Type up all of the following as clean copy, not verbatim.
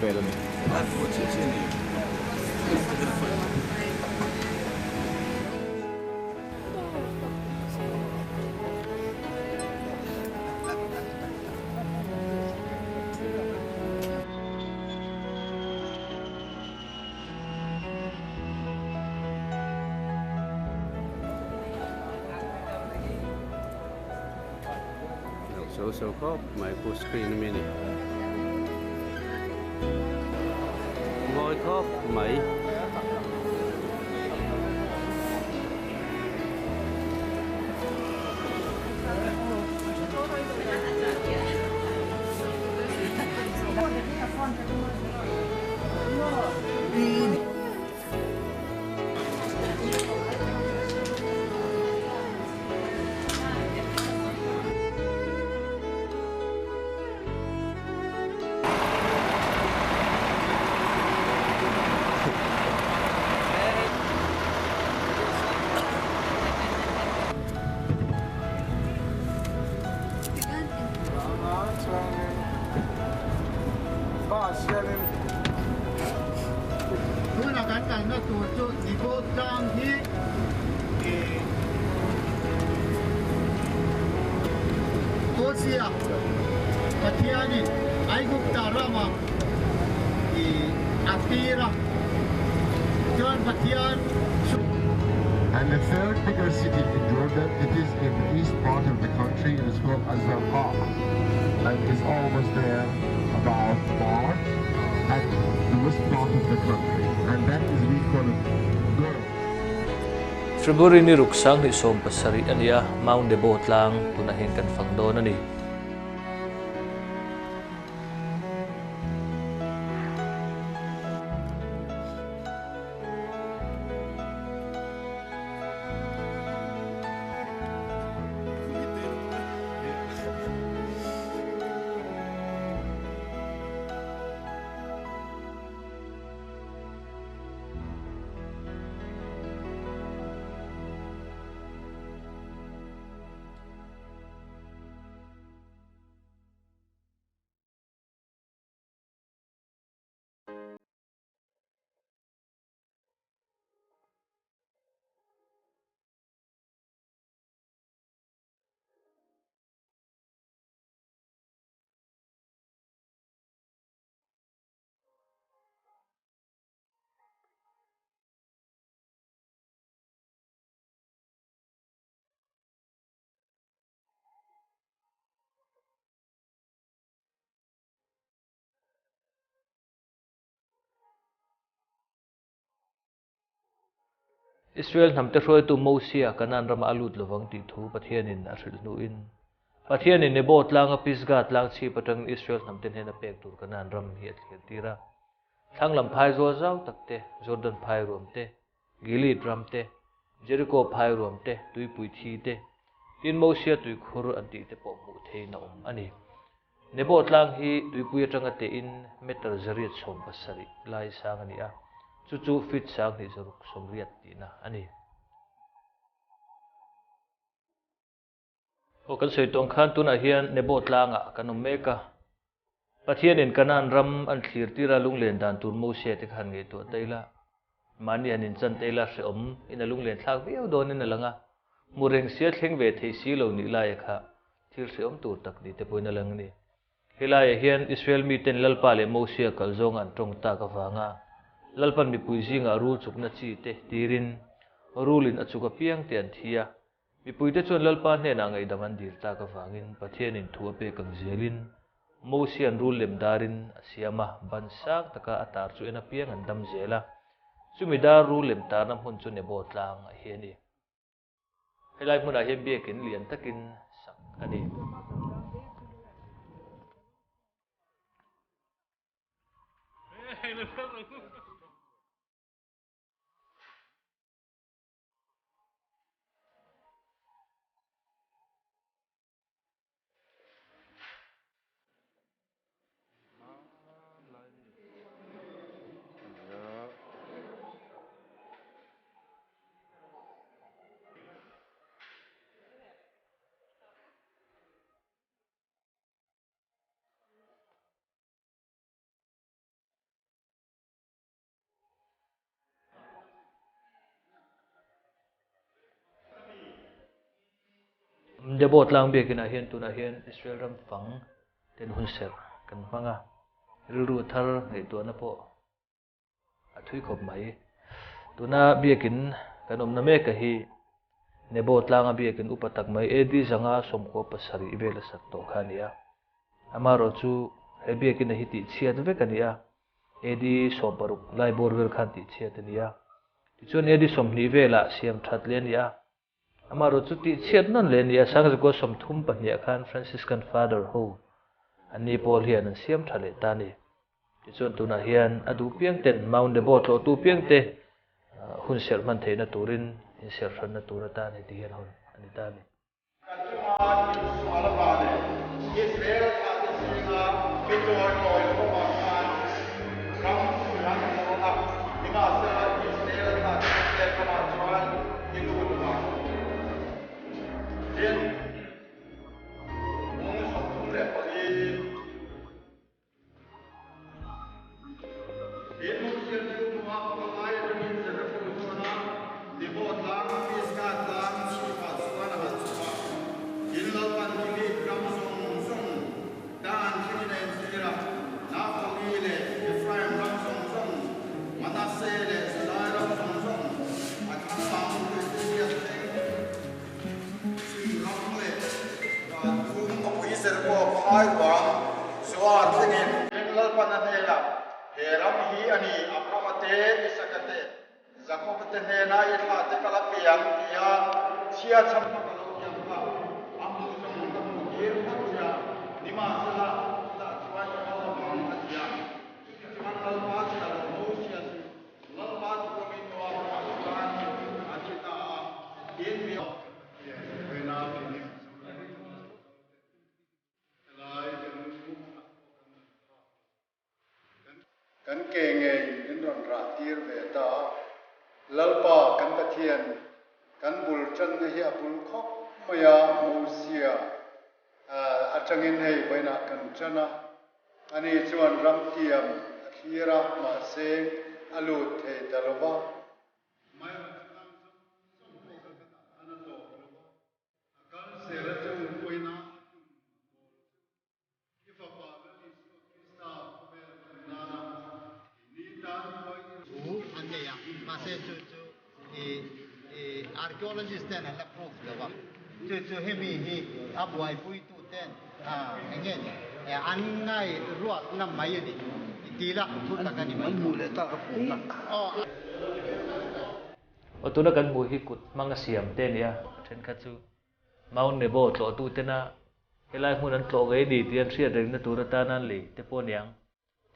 vel a ni. So so khawp mai khu screen ami ani mawi khawp mai. Tuna kan kalna tur chu Nebo tlang hi Hosea Pathianin Aigupta rama a tir a, chuan Pathian chu. And the third bigger city in Jordan, it is in the east part of the country, it is called Az-Zarqa and is almost there about far at the west part of the country and that is we call it Gor. February ni ruk 2017 a ni a, Mount Nebo tlang tunah hian kan fang dawn a ni. Israel hnamte hruaitu Mosia Kanaan rama a lut lovang tih thu Pathianin a hrilh hnuin, Pathianin Nebo tlanga Pisgah tlang chhip atangin Israel hnamte hnena pek tur Kanaan ram hi a thlir tir a. Thlang lam phai zual zau tak te, Jordan phai ruam te, Gilead ram te, Jericho phai ruam te, tuipui thi te, tin Mosia tuikhur an tih te pawh hmuh theihin a awm a ni. Nebo tlang hi tuipui atanga tein meter 870 lai sang a ni a, chu chu feet 2680 tihna a ni. Aw kan sawi tawng khan tunah hian Nebo tlangah kan awm mek a, Pathianin Kanaan ram an thlir tir a lunglen dan tur Mose te kha han ngaihtuah ta ila, mahni han inchan ta ila hrehawm in a lunglen thlak viau dawnin a lang a, hmu reng sia thleng ve thei si lo nih laia kha thil hrehawm tur tak ni te pawhin a lang a ni. Helaiah hian Israel miten Lalpa leh Mosia kal zawnga an tawng tak avanga Lalpan mipui zingah rul chukna chi te tirin rulin a chuk apiang te an thi a, Mipuite chuan Lalpa hnenah ngaihdam an dil tak avangin Pathianin thu a pek ang zelin Mosia'n rul lem darin a siam a, ban sang taka a tar chu en apiang an dam zel a. Chumi dar rul lem tarna hmun chu Nebo tlang a hi a ni. Helai hmunah hian biakin lian takin sak a ni. Nebo tlang biakinah hian tunah hian Israel ram fang ten hun serh kan hmang a, rilru thar ngaihtuahna pawh a thui khawp mai. Tuna biakin kan awmna mek a hi Nebo tlanga biakin upa tak mai AD 597 vel a sak tawh kha a ni a. Amaherawh chu he biakin a hi tihchhiat vek a ni a, AD 16 lai bawr vel khan tihchhiat a ni a. Tichuan AD 20 velah siam that leh a ni a. Amaherawh chu tihchhiat nawn leh a ni a, Sangzikua 32 khan Franciscan Father ho an ni pawl hian an siam tha leh ta a ni. Tichuan tunah hian a duh piang ten Mount Nebo tlawhtu piang te hun serh hman theihna turin inserh hranna tur atan heti hian hawn a ni ta a ni. Ka chunga insual avang leh Israel thlahte zinga mi chawimawi lo avang khan ram an hmu ang a, nimahsela Israel thlahte khawvel ramah chuan i lut vang. Tin, bung 34. Tin, Mosia chu Moab khawlai atangin Jericho zawn a, Nebo tlang, Pisgah tlang chhipah chuan a han chhuak a. Tin, Lalpan Gilead ram zawng zawng Dan thlengin a entir a, Naphtali leh Ephraim ram zawng zawng, Manasseh leh Judai ram zawng zawng, a thlang lam Euphrates thleng chhim ram leh Tum khawpui Jericho phai ruang Zoar thlengin. Tin, Lalpan a hnenah, He ram hi a ni, Abrahama te, Isaka te, Jakob te hnena i thla te ka la pe ang tia chhia chhamna ka lo thiam kha a hmuh zawng ka hmuh tir phawt che a, nimahsela chutah chuan i kal lovang a ti a. Chutichuan Lalpa chhia lo Mosia chu Lalpa thuawmin Moab ramah chuan a thi ta a, tin mi. Kan ke ngei min rawn rah tir ve ta a, Lalpa kan Pathian kan bul tanna hi a bul khawp mai a, Mosia atangin hei vawiinah kan tan a, ani chuan ramtiam a thlir a, mahse a lut thei ta lo va. A kal zel a chu vawiinah a tum a kawl chu. I fapa Lal Isua Krista khawvel kan nana keini tan pawh i. Thu an nei a, mahse chu chu i i archaeologist ten an la proof lo a, chu chu hemi hi a buaipuitu ten a eng nge ni an ngai ruatna mai a ni tih la thu tak a ni mai. An hmuh leh tak a proof na. Aw. Aw tuna kan hmuh hi kut hmanga siam te a ni a, a thenkhat chu Mount Nebo tlawhtu tena helai hmun an tlawh ngei ni tih an hriat rengna tur atana an lei te pawh aniang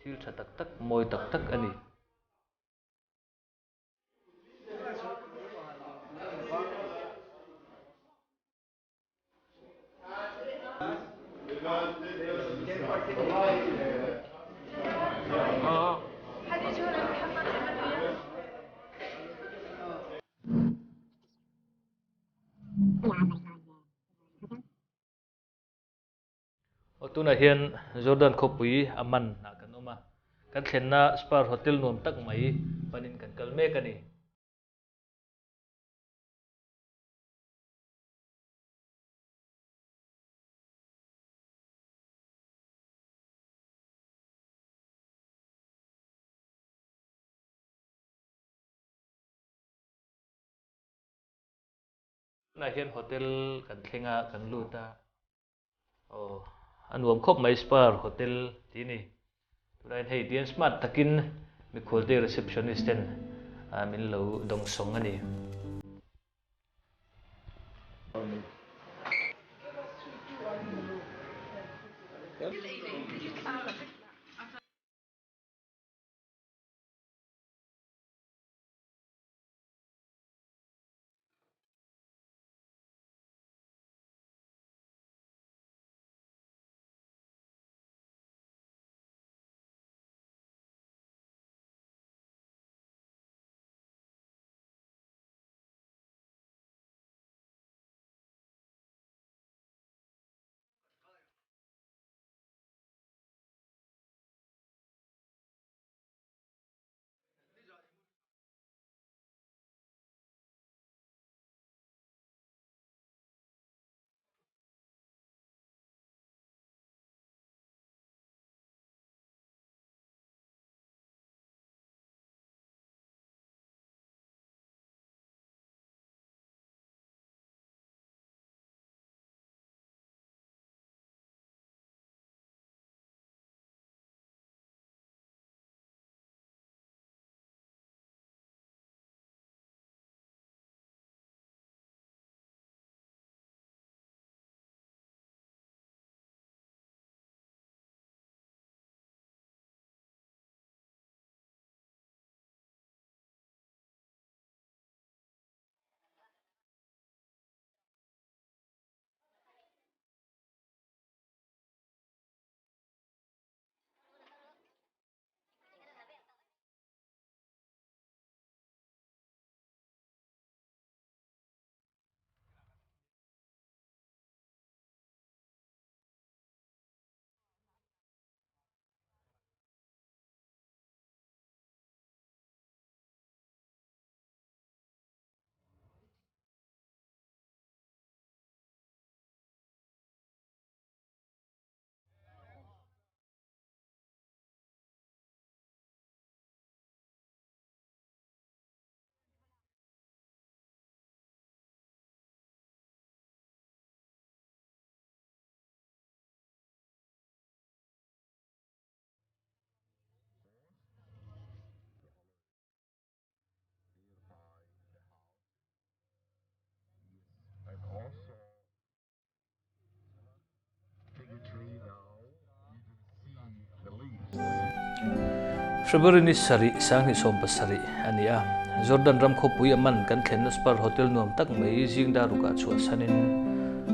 thil tha tak tak, mawi tak tak a ni. Aw tunah hian Jordan khawpui a man ah kan awm a, kan thlenna Spur Hotel nuam tak mai panin kan kal mek a ni. Tunah hian hotel kan thleng a, kan lut a, aw a nuam khawp mai Spur Hotel tih a ni. Tunah hian hei tihian smart takin mikhual te receptionist ten min lo dawngsawng a ni. February ni sarih, sanghnih 70 a ni a. Jordan ram khawpui Amman kan thlenna Spur Hotel nuam tak mai zingdar rukah chhuahsanin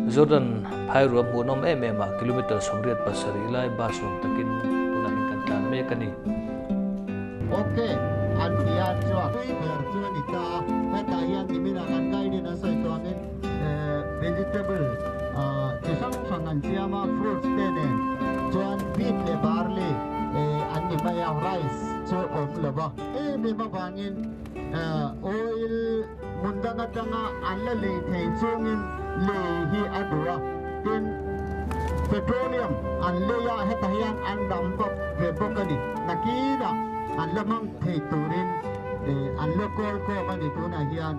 Jordan phairuam hmuhnawm em em ah kilometre 87 lai bus nuam takin tunah hian kan tlan mek a ni. Ok, an ti a chuan tui ber chu a ni ta a, hetah hian niminah kan guide in a sawi tawh angin vegetable chi hrang hrang an siam a, fruits te nen chuan wheat leh barley an ni mai a, rice chu awm lo va. Em em avangin oil hmun dang atanga an la lei thei chungin lei hi a duh a, tin petroleum an lei a, hetah hian an dam bawk ve bawk a ni. Nakinah an la hmang thei turin an la kawl khawm a ni tunah hian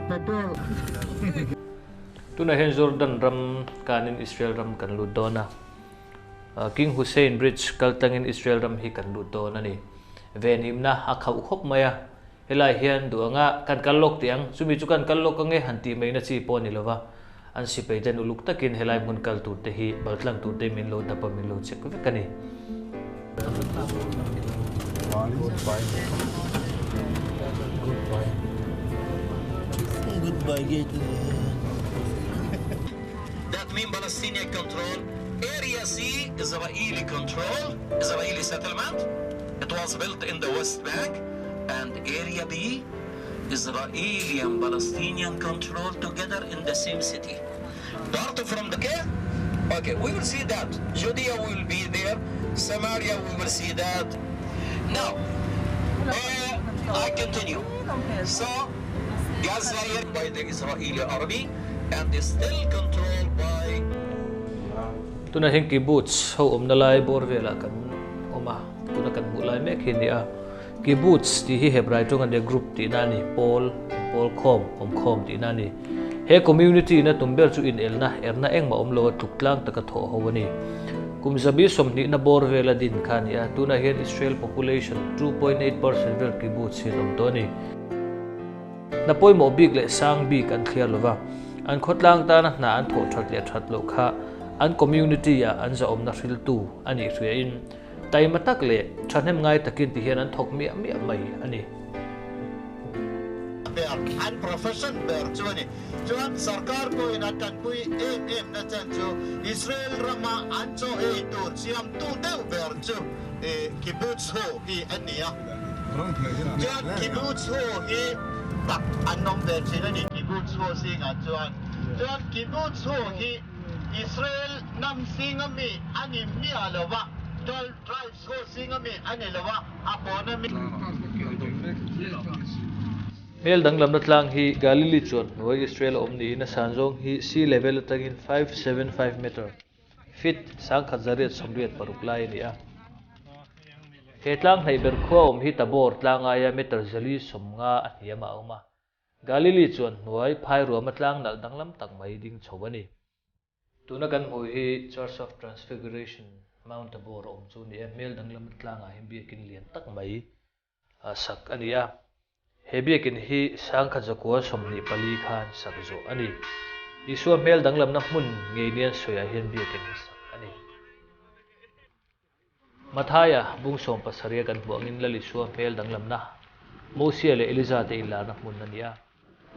petrol. Tunah hian Jordan ram kanin Israel ram kan lut dawn a. King Hussein Bridge kal tlangin Israel ram hi kan lut dawn a ni. Venhimna a khauh khawp mai a, helai hian duh anga kan kal lawk tih ang, chumi chu kan kal lawk ange han tih mai na chi pawh a ni lova, an sipai ten uluk takin helai hmun kal tur te hi baltlang tur te min lo dap a min lo check vek a ni. That mean Palestinian control Area C Israeli control Israeli settlement It was built in the West Bank and Area B Israeli and Palestinian control together in the same city Part from the okay? Okay, we will see that. Judea will be there. Samaria, we will see that. Now, uh, I continue. So, Gaza by the Israeli army and is still controlled by Tunah hian kibbutz ho awmna lai bawr velah kan awm a, tuna kan hmuh lai mek hi a ni a. Kibbutz tih hi Hebrai tawng a nia group tihna a ni, pawl, inpawl khawm, awm khawm tihna a ni. He community ina tum ber chu inelna, erna engmah awm lo a tluk tlang taka thawh ho a ni. Kum zabi sawmhnihna bawr vela din kha a ni a, tunah hian Israel population 2.8% vel kibbutz hi an awm tawh a ni. Hna pawimawh bik leh sang bik an thliar lo va, an khawtlang tana hna an thawh that leh that loh kha an community ah an zahawmna hriltu a nih hriain taima tak leh thahnem ngai takin ti hian an thawk miah miah mai a ni. Ber, an profession ber chu a ni. Chuan sarkar pawhin a tanpui em em na chan chu Israel rama an chaw ei tur siamtu deuh ber chu kibbutz ho hi a ni a. Chuan kibbutz ho hi tak an awm ve thin a ni kibbutz ho zingah chuan. Chuan kibbutz ho hi Israel hnam zinga mi a ni miah lo va, 12 tribes ho zinga mi a ni lo va, a pawna mi. Hmel danglamna tlang hi Galilee chuan hnuai Israel a awm niin a san zawng hi sea level atangin 575 meter, feet, 1186 lai a ni a. He tlang hnaih ber khua awm hi Tabor tlang aia meter 450 a hniam ah a awm a. Galilee chuan hnuai phai ruama tlang nalh danglam tak mai ding chho a ni. Tuna kan hmuh hi Church of Transfiguration, Mount Tabor a awm chu a ni a, hmel danglam tlangah hian biakin lian tak mai a sak a ni a. He biakin hi 1924 khan sak zawh a ni. Isua hmel danglamna hmun ngei nian sawiah hian biakin hi sak a ni. Mathaia bung 70 a kan hmuh angin Lal Isua hmel danglamna Mosia leh Eliza te inlarna hmun a ni a.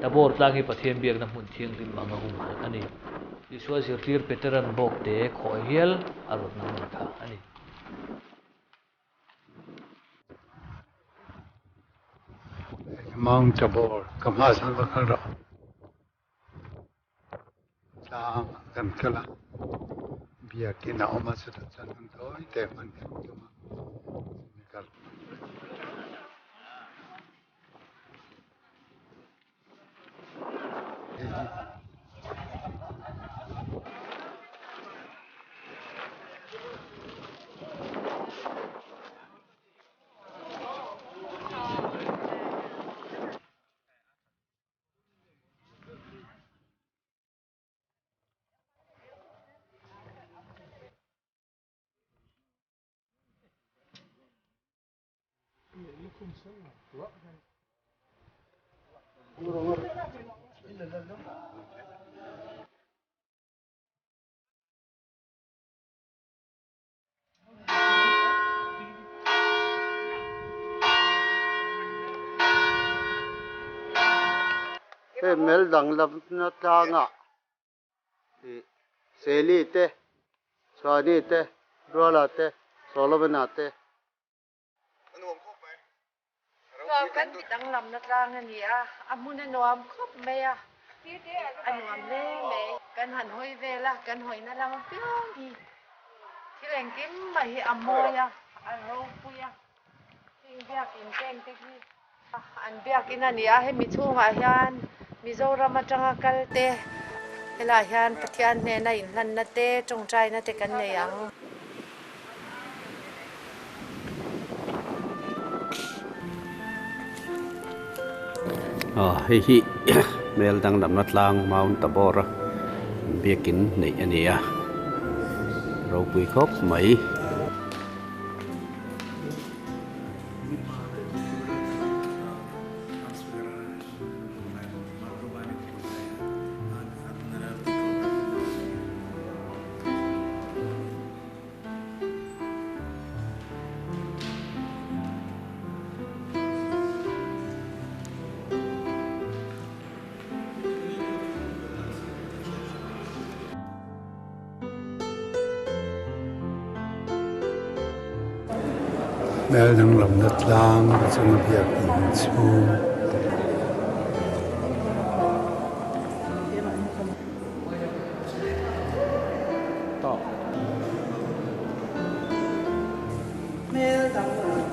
Tabor tlang hi Pathian biakna hmun thianghlim anga humhalh a ni. Isua zirtir Peteran bawk te khawh hial a rawtna hmun kha a ni. Mount Tabor ka hma zan va kal rawh. Tlang ah kan kal a, biakin a awm a chutah chuan hun tawi te hman kan tum a, chumi kal. Hei mel danglamna tlangah ih Seli te, Chhuani te, Ruala te, Solomon-a te. Nuam kan ti danglamna tlang a ni a, a hmun a nuam khawp mai a, a nuam hle mai. Kan han hawi vel a, kan hawina lam apiang hi thil engkim mai hi a mawi a, a ropui a, heng biakin teng te hi an biakin a ni a, hemi chhungah hian Mizoram atanga kal te helaiah hian Pathian hnena inhlanna te, tawngtaina te kan nei ang. Aw hei hi hmel danglamna tlang Mount Tabor a biakin neih a ni a ropui khawp mai. Hmel danglamna tlang a chunga biak inchhung. Hmel danglam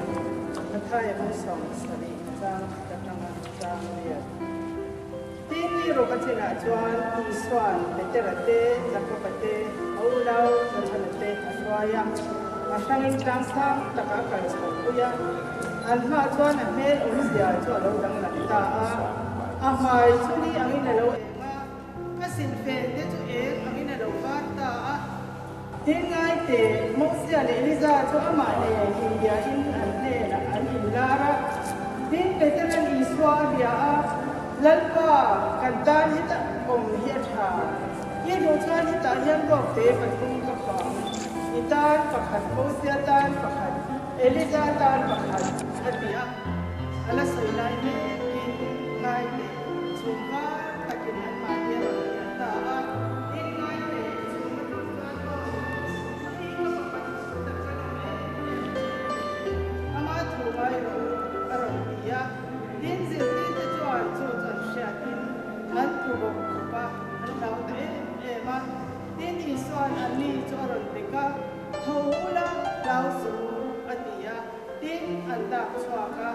a thai sawm sarih chang khat atanga chang riat. Tin, ni ruk a chinah chuan Isua'n Petera te, Jakoba te, a unau Jothana te a hruai a, a hrangin tlang sang takah a kal chhoh pui a. An hmaah chuan a hmel awmzia chu a lo danglam ta a, a hmai chu ni angin a lo eng a, a silhfen te chu eng angin a lo var ta a. Tin, ngai teh, Mosia leh Eliza chu amah nen inbiain an hnenah an inlar a. Tin, Petera'n Isua a bia a, Lalpa, kan tan heta awm hi a tha. I duh chuan hetah hian ruakte pathum ka pang. I tan pakhat, Mosia tan pakhat, Eliza tan pakhat, a ti a. A la sawi lai mekin ngai teh, chhum var takin anmahni a rawn hriat ta a. Tin, ngai teh, chhum atang chuan aw, hei ka fapa chu chu tak ka lawm em em che a ni. Ama thu ngai rawh u, a rawn ti a. Tin, zirtirte chuan chu chu an hriatin an tlu bawk khawp a, an hlau ta em em a. Tin, Isua'n anni chu a rawn pek a, Tho ula, hlau suh u, a ti a. Tin, an dak chhuak a,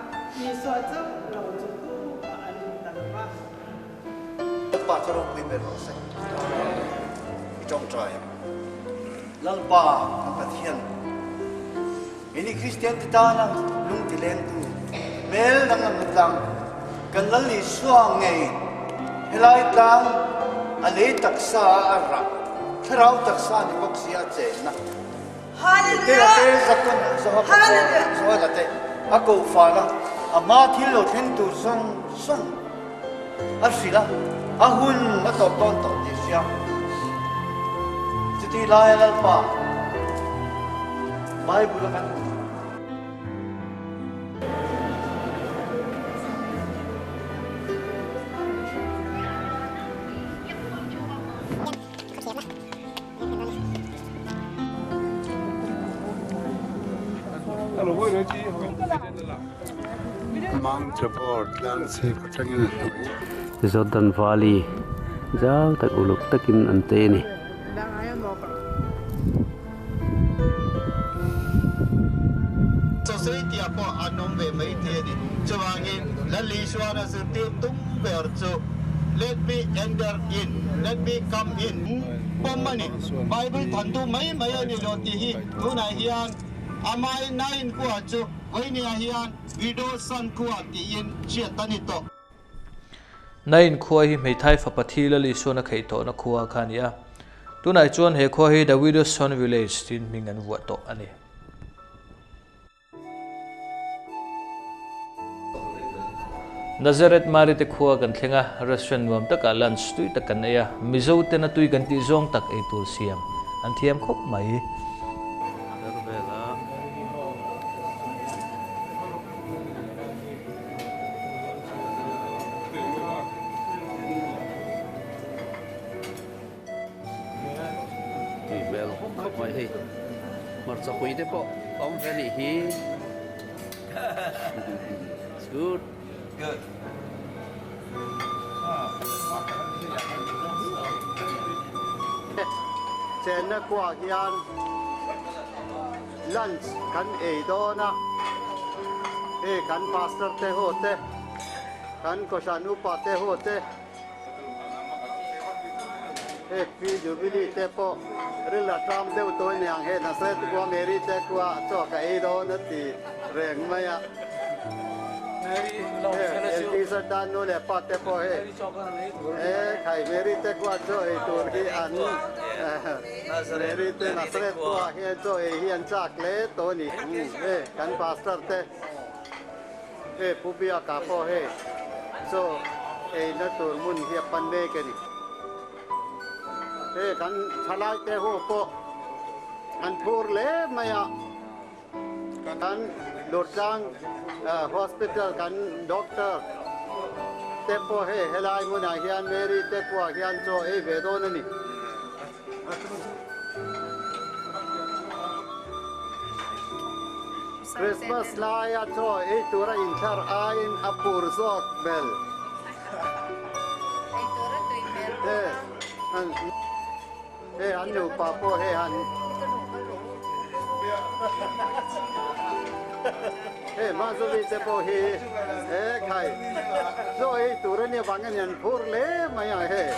Isua chauh lo chu tu mah an hmu ta lo va. Lalpa chu ropui ber rawh se. I tawngtai ang. Lalpa kan Pathian, ini Kristian te tana lung ti lengtu hmel danglamna tlang kan Lal Isua ngei helai tlang a lei taksa a rah thlarau taksa ni bawk si a chenna Petera te Zakon Zoha Zohela te a ko fal a, a hma thil lo thleng tur zawng zawng a hrilh a, a hun a tawp dawn tawh tih hria. Chuti laia Lalpa Bible a kan hmu. Mount Tabor tlang chhip atangin a hnuai. Jordan Valley zau tak uluk takin an chei a ni. Society ah pawh an awm ve mai thei a ni. Chuvangin Lal Isuan a zirtir tum ber chu Let me enter in, let me come in pawm a ni. Bible thantu mai mai a ni lo tih hi tunah hian amai nain khua chu vawinia hian Widow Son khua tiin hriat a ni tawh. Nain khua hi hmeithai fapa thi Lal Isuan a kheih tawhna khua kha a ni a. Tunah chuan he khua hi The Widow's Son Village tiin hming an vuah tawh a ni. Nazareth Mari te khua kan thleng a, restaurant nuam takah lunch tui tak kan ei a, Mizo tena tui kan tih zawng tak ei tur siam an thiam khawp mai. khawp mai hei hmarcha pui te pawh a awm ve a nih hi it's good. Good. Chenna kuah hian lunch kan ei dawn a, hei kan pastor te ho te, kan kohhran upa te ho te, hei Pi Jubilee te pawh ril a tram deuh tawh a niang hei Nazareth khua Mary te khua chaw ka ei dawn a ti reng mai a. Hei LT Sardar nu leh pa te pawh hei he khai Mary te khua chaw ei tur hi an Mary te Nazareth khua hian chaw ei hi an chak hle tawh a ni. Hei kan pastor te hei Pu Biaka pawh hei chaw eina tur hmun hi a pan mek a ni. Hei kan thalai te ho pawh an phur hle mai a. Kan Lurtlang Hospital kan Doctor te pawh hei helai hmunah hian Mary te khuaah hian chaw ei ve dawn a ni. Christmas laia chaw ei tura inthlar aiin a phur zawk bel. Hei an nupa pawh hei han Hei Mazuvi te pawh hi he khai chaw ei tur a nia vang a ni an phur hle mai a hei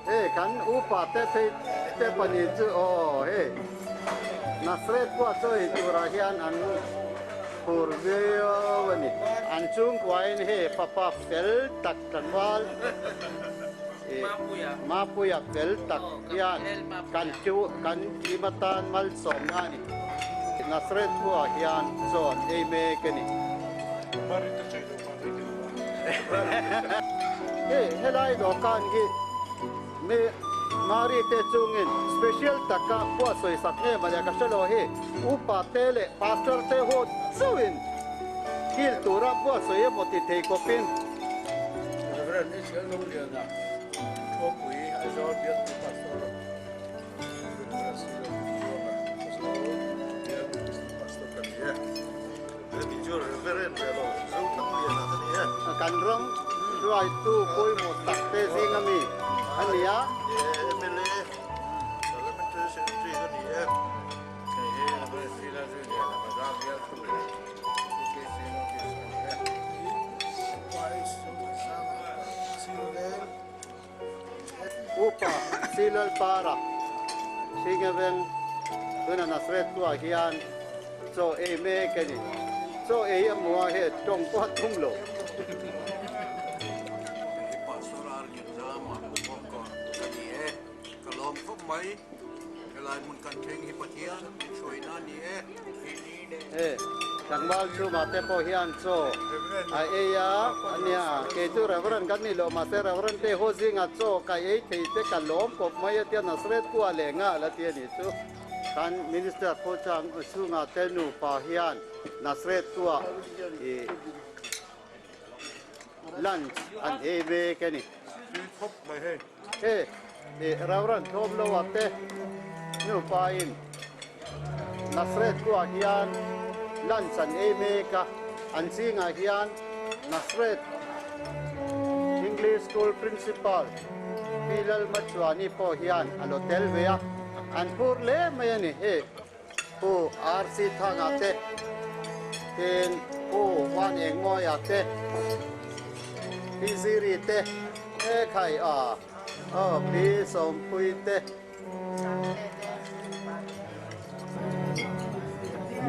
hei kan upa te phei te pahnih chu aw hei Nazareth pawh chaw ei turah hian an phur viau a ni. An chhungkuain hei fapa fel tak tlangval. Mapuia fel tak hian kan chu kan team atan malsawmna a ni. Nazareth khuaah hian chawn ei mek a ni. Hei helai dawhkan hi mi Mari te chungin special taka khua sawisak nge mawle ka hre lo hi upa te leh pastor te ho chauhin kil tura khua sawi emaw ti thei kawpin. Reverend Israel Loliana, Thuampui, Aizawl Bialtu Pastor, Reverend Silo Puichuanga, Aizawl Bialtu District Pastor ka ni e. Hemi chu Reverend ve lo, Zothangliana ka ni e. Kan ram hruaitu pawimawh tak te zing ami a ni a. MLA, Parliamentary Secretary ka ni e. Hei hi Reverend Sila Zuiliana, Bazar Bialtu UPC North East ka ni e. Upa Silalpara Hringeveng tuna Nazareth khuaah hian chaw ei mek a ni. Chaw ei a hmuh a he tawng pawh a tum lo. Hei Pastor Argenzama Bawkkawn ka ni e. Ka lawm khawp mai. Helai hmun kan thleng hi Pathian min hruaina a ni e. E, tlangval chhungah te pawh hian chaw a ei a ania, kei chu Reverend kan ni lo mahse Reverend te ho zingah chaw ka ei thei te ka lawm kawp mai a tia Nazareth kua leh nghal a ti a nih chu. Kan Minister pawh chuan chhungah te nupa hian Nazareth kua i lunch an ei mek a ni. He i Reverend Thawmloa te nupa in Nazareth khuaah hian lunch an ei mek a, an zingah hian Nazareth English School Principal Pi Lalmachuani pawh hian a lo tel ve a, an phur hle mai a ni. Hei Pu RC Thanga te, tin Pu Van Engmawia te, Pi Ziri te, he khai a aw Pi Sawmpui te.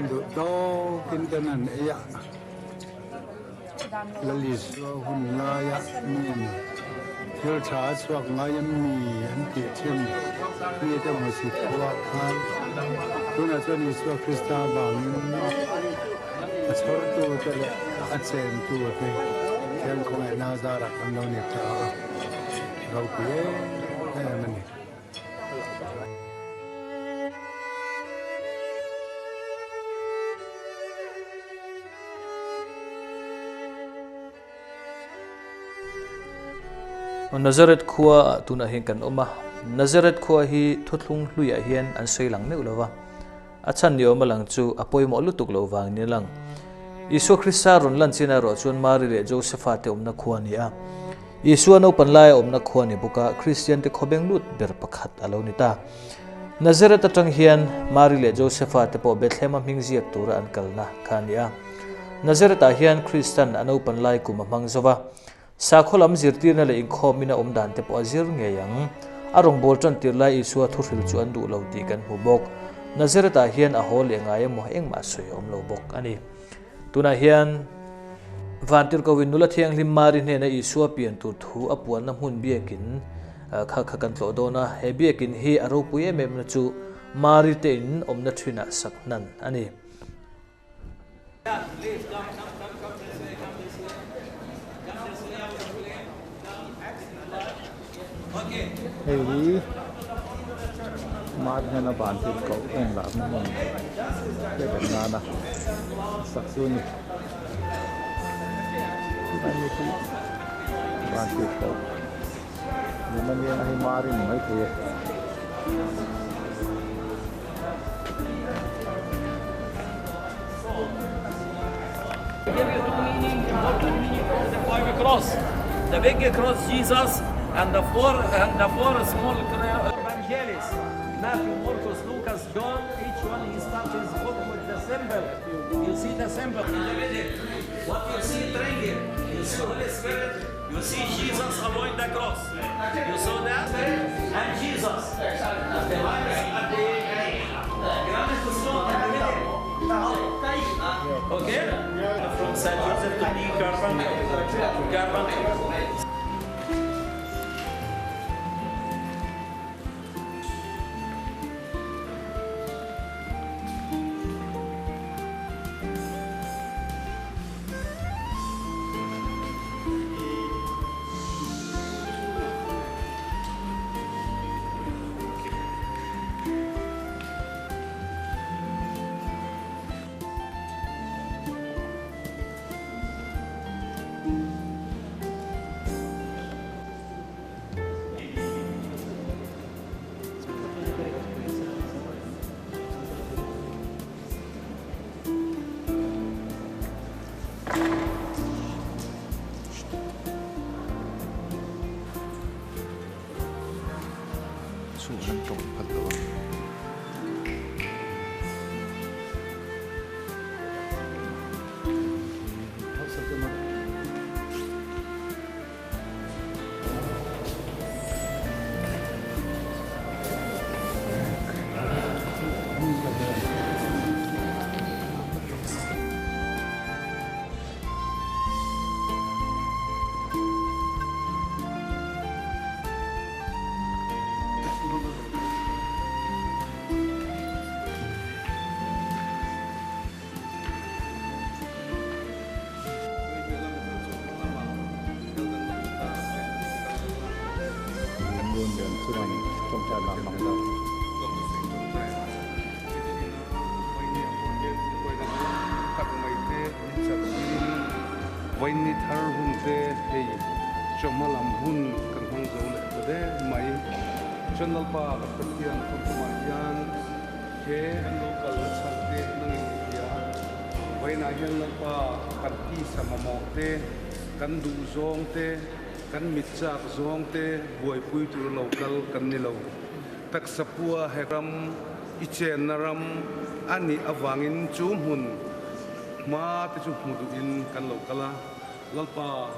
Duh tawkin kan han ei a, Lalisua hun laia min thil tha a chhuak ngai em mi an tih thin mite hmusit khuah khan tunah chuan Isua Krista avangin a chhawrtute leh a chentute thian khawngaihna zarah kan lo ni ta a, ropui em em a ni. Nazareth khua ah tunah hian kan awm a, Nazareth khua hi thuthlung hluiah hian an sawi lang meuh lo va, a chhan ni awm a lang chu a pawimawh lutuk loh vang ni a lang. Isua Krista rawn lan chin erawh chuan Mari leh Josefa te awmna khua a ni a. Isua naupan laia awmna khua a ni bawk a, Kristiante khawbeng lut ber pakhat a lo ni ta. Nazareth atang hian Mari leh Josefa te pawh Bethlehem-a hming ziak tura an kalna kha a ni a. Nazareth-ah hian Kristan a naupan lai kum a hmang zo va. Sakhaw lam zirtirna leh inkhawmin a awm dan te pawh a zir ngei ang. A rawngbâwl ṭan tir lai Isua thuhril chu an duh lo tih kan hmu bawk. Nazareth-ah hian a haw leh ngai emaw engmah sawi a awm lo bawk a ni. Tunah hian Vantirhkohin nula thianghlim Mari hnena Isua pian tur thu a puanna hmun biakin kha kha kan tlawh dawn a. He biakin hi a ropui em emna chu Mari te in awmna ṭhinah sak hnan a ni. Hei hi Mari hnena Vantirhkoh en lahna hmun hriat nana sak chu a ni. Tunah mi hi Vantirhkoh lem a nia hei Mari ni maithei e. The big cross Jesus and the four and the four small evangelists Matthew, Marcus, Lucas, John, each one he starts his book with the symbol. You see the symbol in the middle. What you see triangle, you see Holy Spirit, you see Jesus avoid the cross. You saw that? And Jesus. The at the granite stone in the middle. Okay? From Saint Joseph to be carpenter. Carpenter. Chu an tawng phat lo a. Vaini thar hun te hei chawhma lam hun kan hmang zo leh ta der mai. Chuan Lalpa ka Pathian tun tumah hian he an lo kal na chhan te nangin i hria. Vainah hian Lalpa kan tisa mamawh te, kan duh zawng te, kan mit chak zawng te buaipui tur lo kal kan ni lo. Taksa pua he ram i chenna ram a nih avangin chu hmun hma te chu hmu duhin kan lo kal a. Lalpa,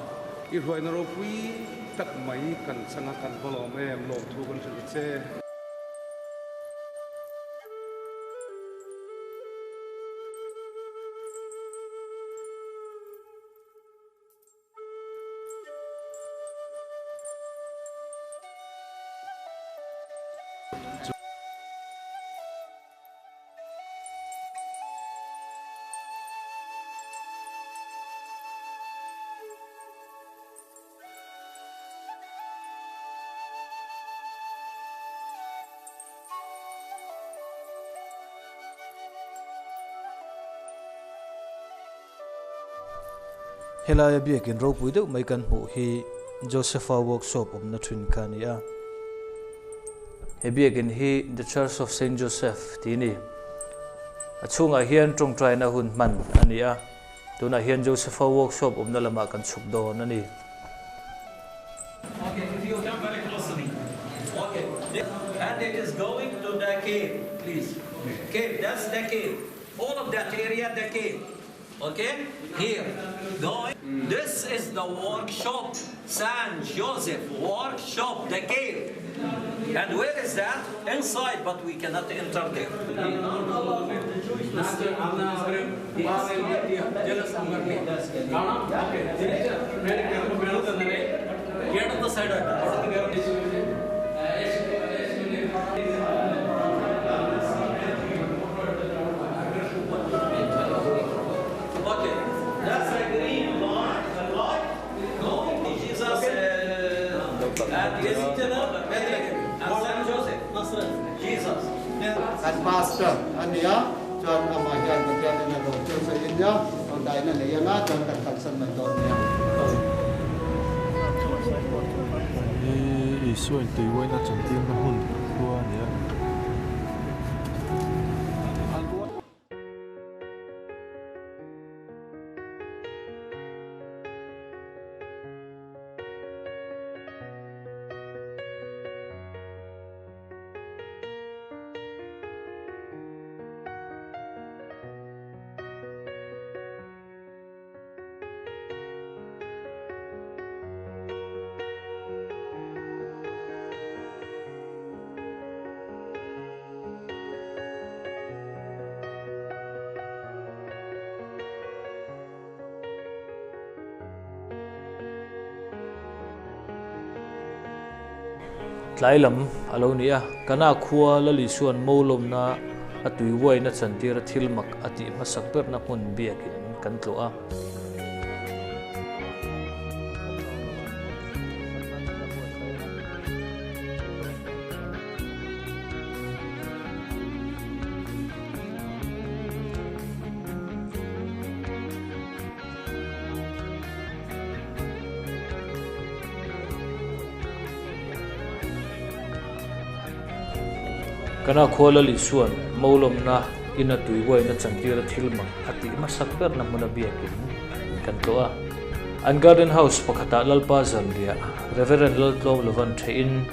i hruaina ropui tak mai kan changa kan va lawm em, lawmthu kan hrilh a che. Helaia biakin ropui deuh mai kan hmuh hi Josepha workshop awmna thin kha a ni a. He biakin hi The Church of Saint Joseph tih a ni. A chhungah hian tawngtaina hun hman a ni a, tunah hian Josepha workshop awmna lamah kan chhuk dawn a ni. Okay, if you come very close to me. Okay, and it is going to the cave, please. Cave, that's the cave. All of that area, the cave. Okay, here, going. This is the workshop, San Joseph workshop, the cave. And where is that? Inside, but we cannot enter there. Okay, that's a green light, a light going to Jesus uh, at his Bethlehem and San Joseph, Jesus. Kan pastor a nia, chuan amah hian Pathian in a lo chu sawiin nia, tawngtaina nei anga chuan kan kalsan mai dawn nia. Hei Isua in tuiuaina chantirna hun khua a ni a. Tlai lam a lo ni a, Kana khua Lali chuan Molawmna a tui uaina chantira thil mak a tih hmasak berna hmun biakin kan tlawh a. Kana khua Lal Isua'n Molawmna ina tuiuaina chantira thil mak a tih hmasak berna hmuna biakin kan tlawh a. An garden house pakhatah Lalpa Zanriah Reverend Laltlawm Lovan theihin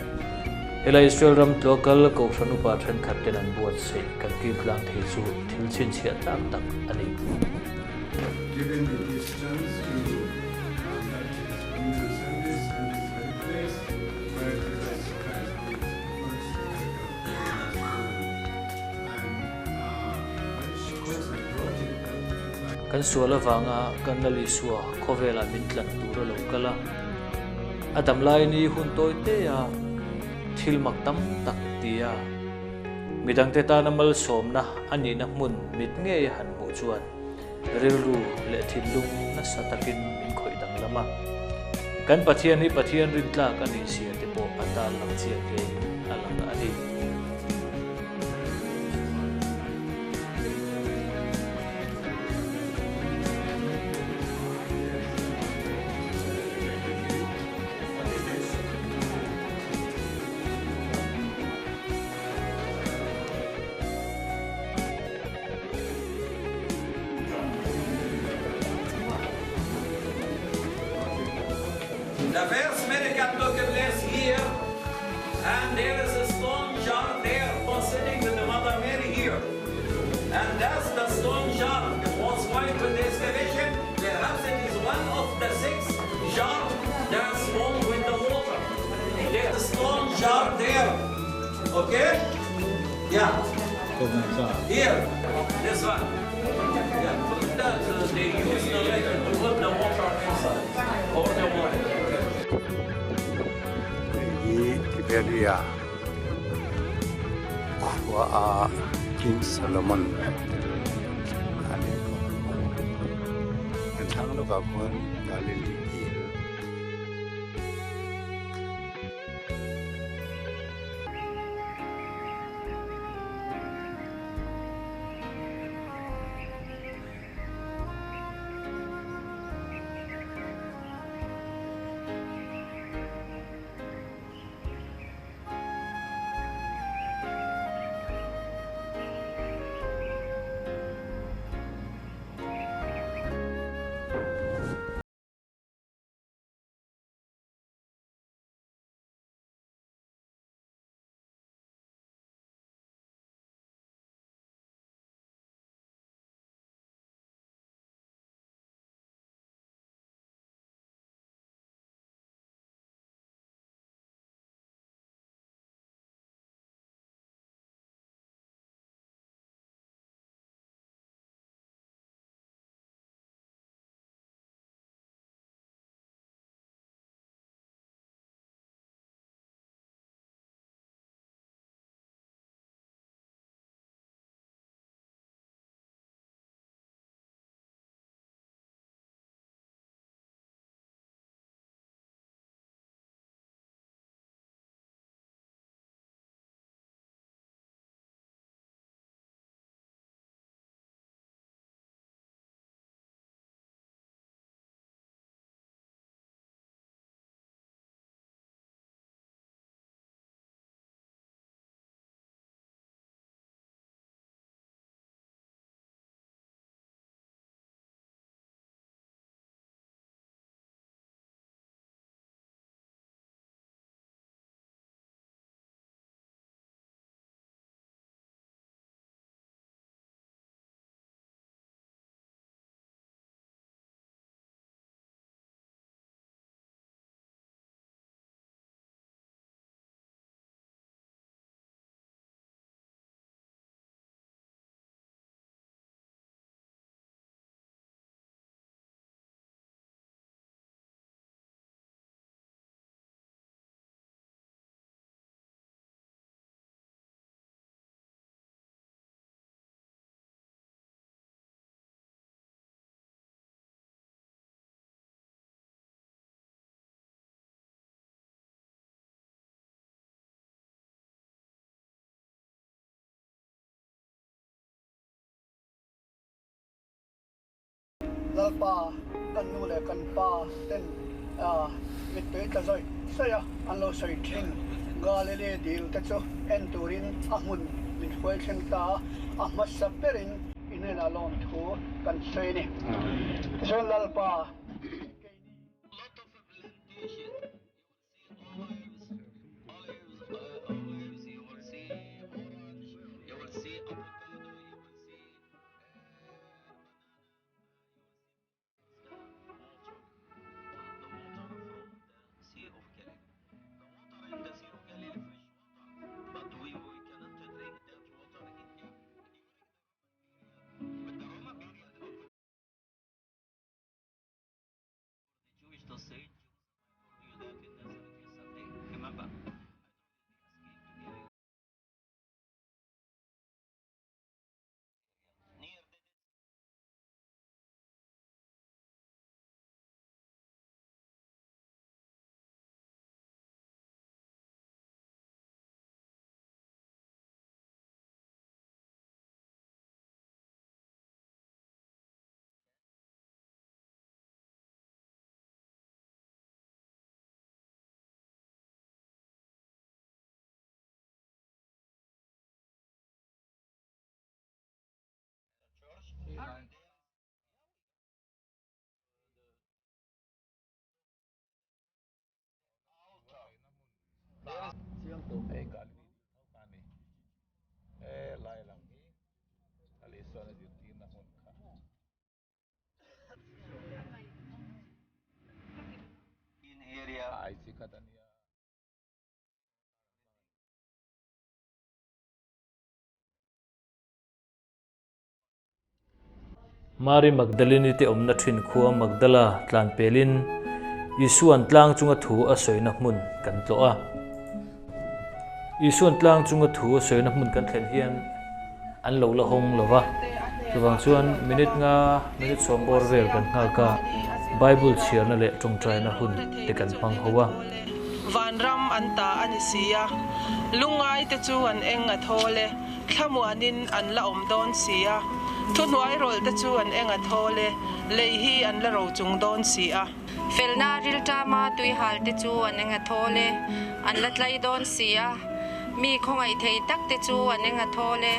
helai Israel ram tlawkal Kohhran upa thenkhat ten an buatsaih kan kil tlang thei chu thil chhinchhiah tlak tak a ni. Given me this chance to conduct this communal service in this very place where Jesus Christ did the first miracle in his life. I'm very shocked and brought it by Kan sual avanga kan Lal Isua khawvelah min tlan tur a lo kal a, a dam lai ni hun tawi te a thil mak tam tak ti a, midangte tana malsawmna a nihna hmun mit ngei a han hmuh chuan rilru leh thinlung nasa takin min khawih danglam a. Kan Pathian hi Pathian rintlak a nih zia te pawh a tal lang chiang hlein a lang a ni. The first miracle took place here, and there is a stone jar there, was sitting with the Mother Mary here. And that's the stone jar. It was found with the excavation. Perhaps it is one of the six jar that's full with the water. There's a stone jar there. Okay? Yeah. Here, this one. Yeah. That, they use the lid to put the water inside, or the water. Hei hi Tiberia khua a King Solomon a ni bawk a. Kan thlang lawkah khuan Galilee dil. Lalpa kan nu leh kan pa ten mittui tla zawih zawih a an lo sawi thin. Galilee dil te chu en turin a hmun min hruai thleng ta a, a hmasa berin i hnenah lawmthu kan sawi a ni. Tichuan Lalpa keini. Mari Magdalene te awmna thin khua Magdala tlan pelin Isuan tlang chunga thu a sawina hmun kan tlawh a. Isuan tlang chunga thu a sawina hmun kan thlen hian an lo la hawng lo va. Chuvang chuan minute nga, minute sawm bawr vel kan nghak a, Bible chhiarna leh tawngtaina hun te kan hmang ho a. Vanram an ta a ni si a, lungngaite chu an eng a thawl e. Thlamuanin an la awm dawn si a, thuhnuai rawlh te chu an eng a thawl e, lei hi an la ro chung dawn si a. Felna rilṭama tuihal te chu an eng a thawl e, an la tlai dawn si a, mi khawngaih thei tak te chu an eng a thawl e,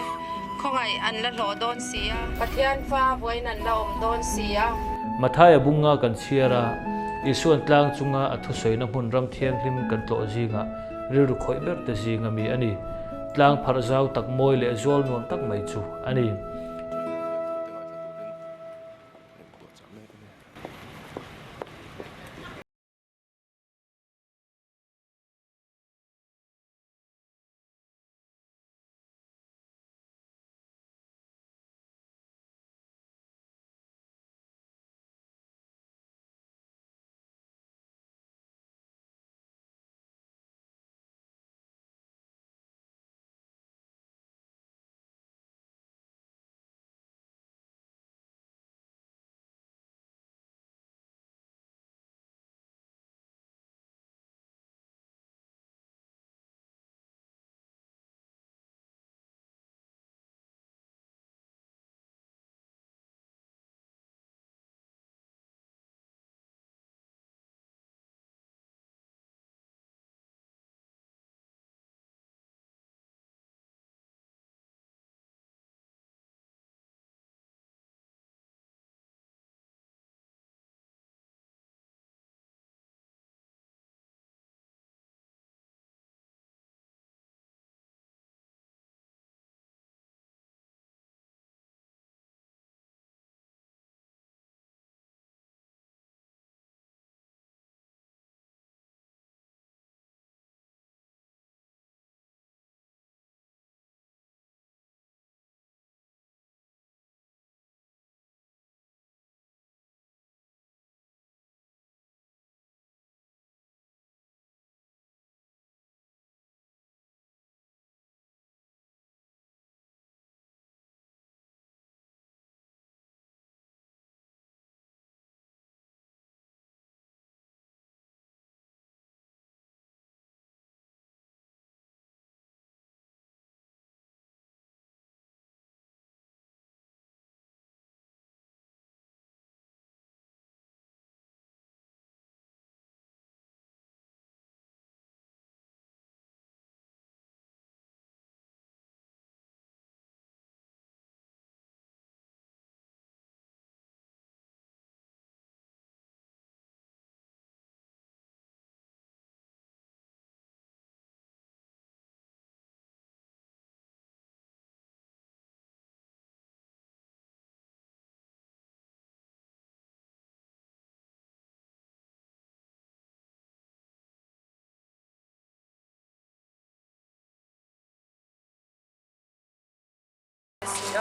khawngaih an la hlawh dawn si a. Pathian fa vawiin an la awm dawn si a. Mathaia bunga kan chhiar a, Isuan tlang chunga a thusawina hmun ram thianghlim kan tlawh zingah rilru khawih ber te zinga mi a ni. Tlang pharh zau tak mawi leh zual nuam tak mai chu a ni.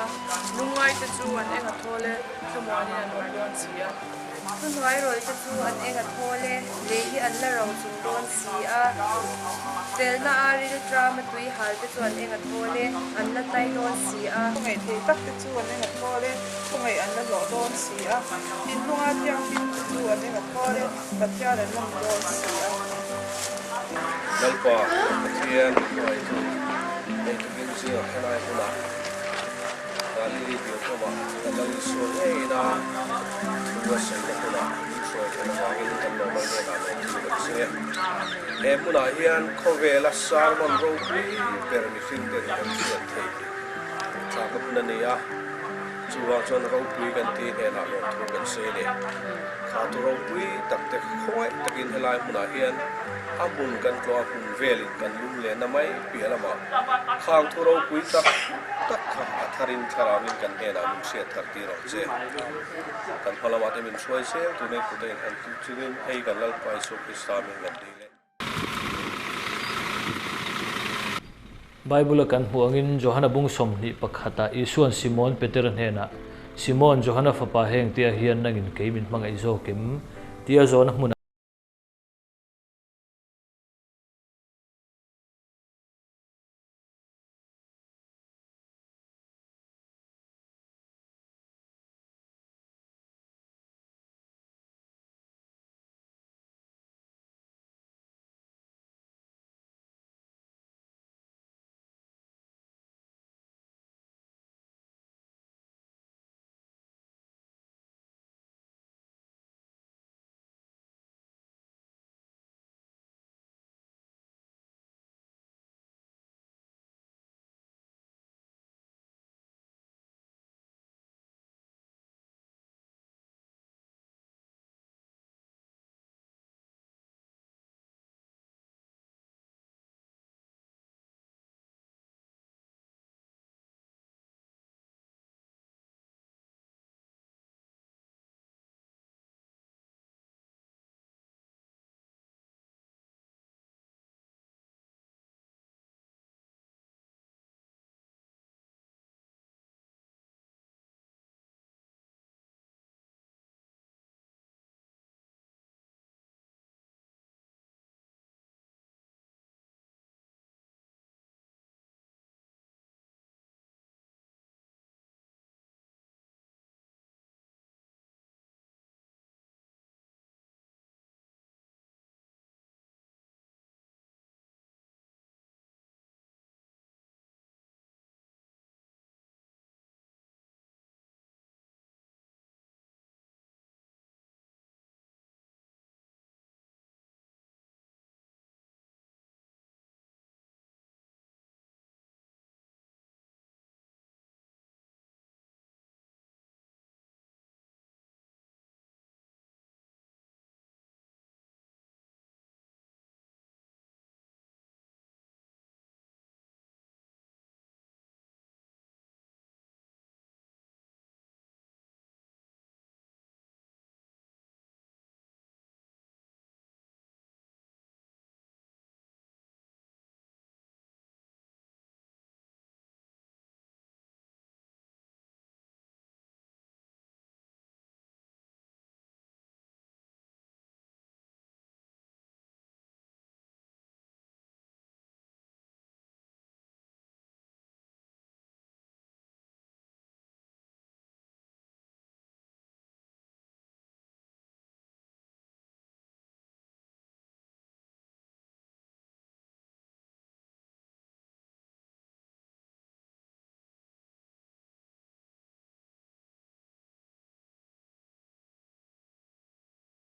a. Lungngaite chu an eng a thawl e, thlamuanin an awm dawn si a. Thuhnuairawlte chu an eng a thawl e, lei hi an la ro chung dawn si a. Felna a rilṭam a tui halte chu an eng a thawl e, an la tlai dawn si a. Khawngaih thei takte chu an eng a thawl e, khawngaih an la hlawh dawn si a. Thinlunga thianghlimte chu an eng a thawl e, Pathian an la hmu dawn si a. Lalpa, Pathian hruaitu nei tukin zingah helai hmunah Galili bialkawmah ka Lal Isua ngeiin a thu a sawina hmunah min hruai theih avangin kan lawmman hnenah lawmthu kan sawi a. He hmunah hian khawvela sermon ropui ber mihring ten kan hriat theih thlakna hmun a ni a. Chuvang chuan ropui kan tih hnenah lawmthu kan sawi a ni. Kha tu ropui tak te khawngaih takin helai hmunah hian a hmun kan tlawh a hmun velin kan lum lehna mai piah lamah khang thu ropui tak tak kha a tharin thlarauin kan hnenah min hriat thar tir ang che. Kan hma lamah te min hruai zel tun ei kut a inhan tu chungin hei kan Lalpa Isua Krista min kan dil e. Bible-a kan hmuh angin Johana bung 21 ah Isua'n Simon Petera hnenah, Simon, Johana fapa heng tia hian nangin kei min hmangaih zawk em? tia zawhna hmunah.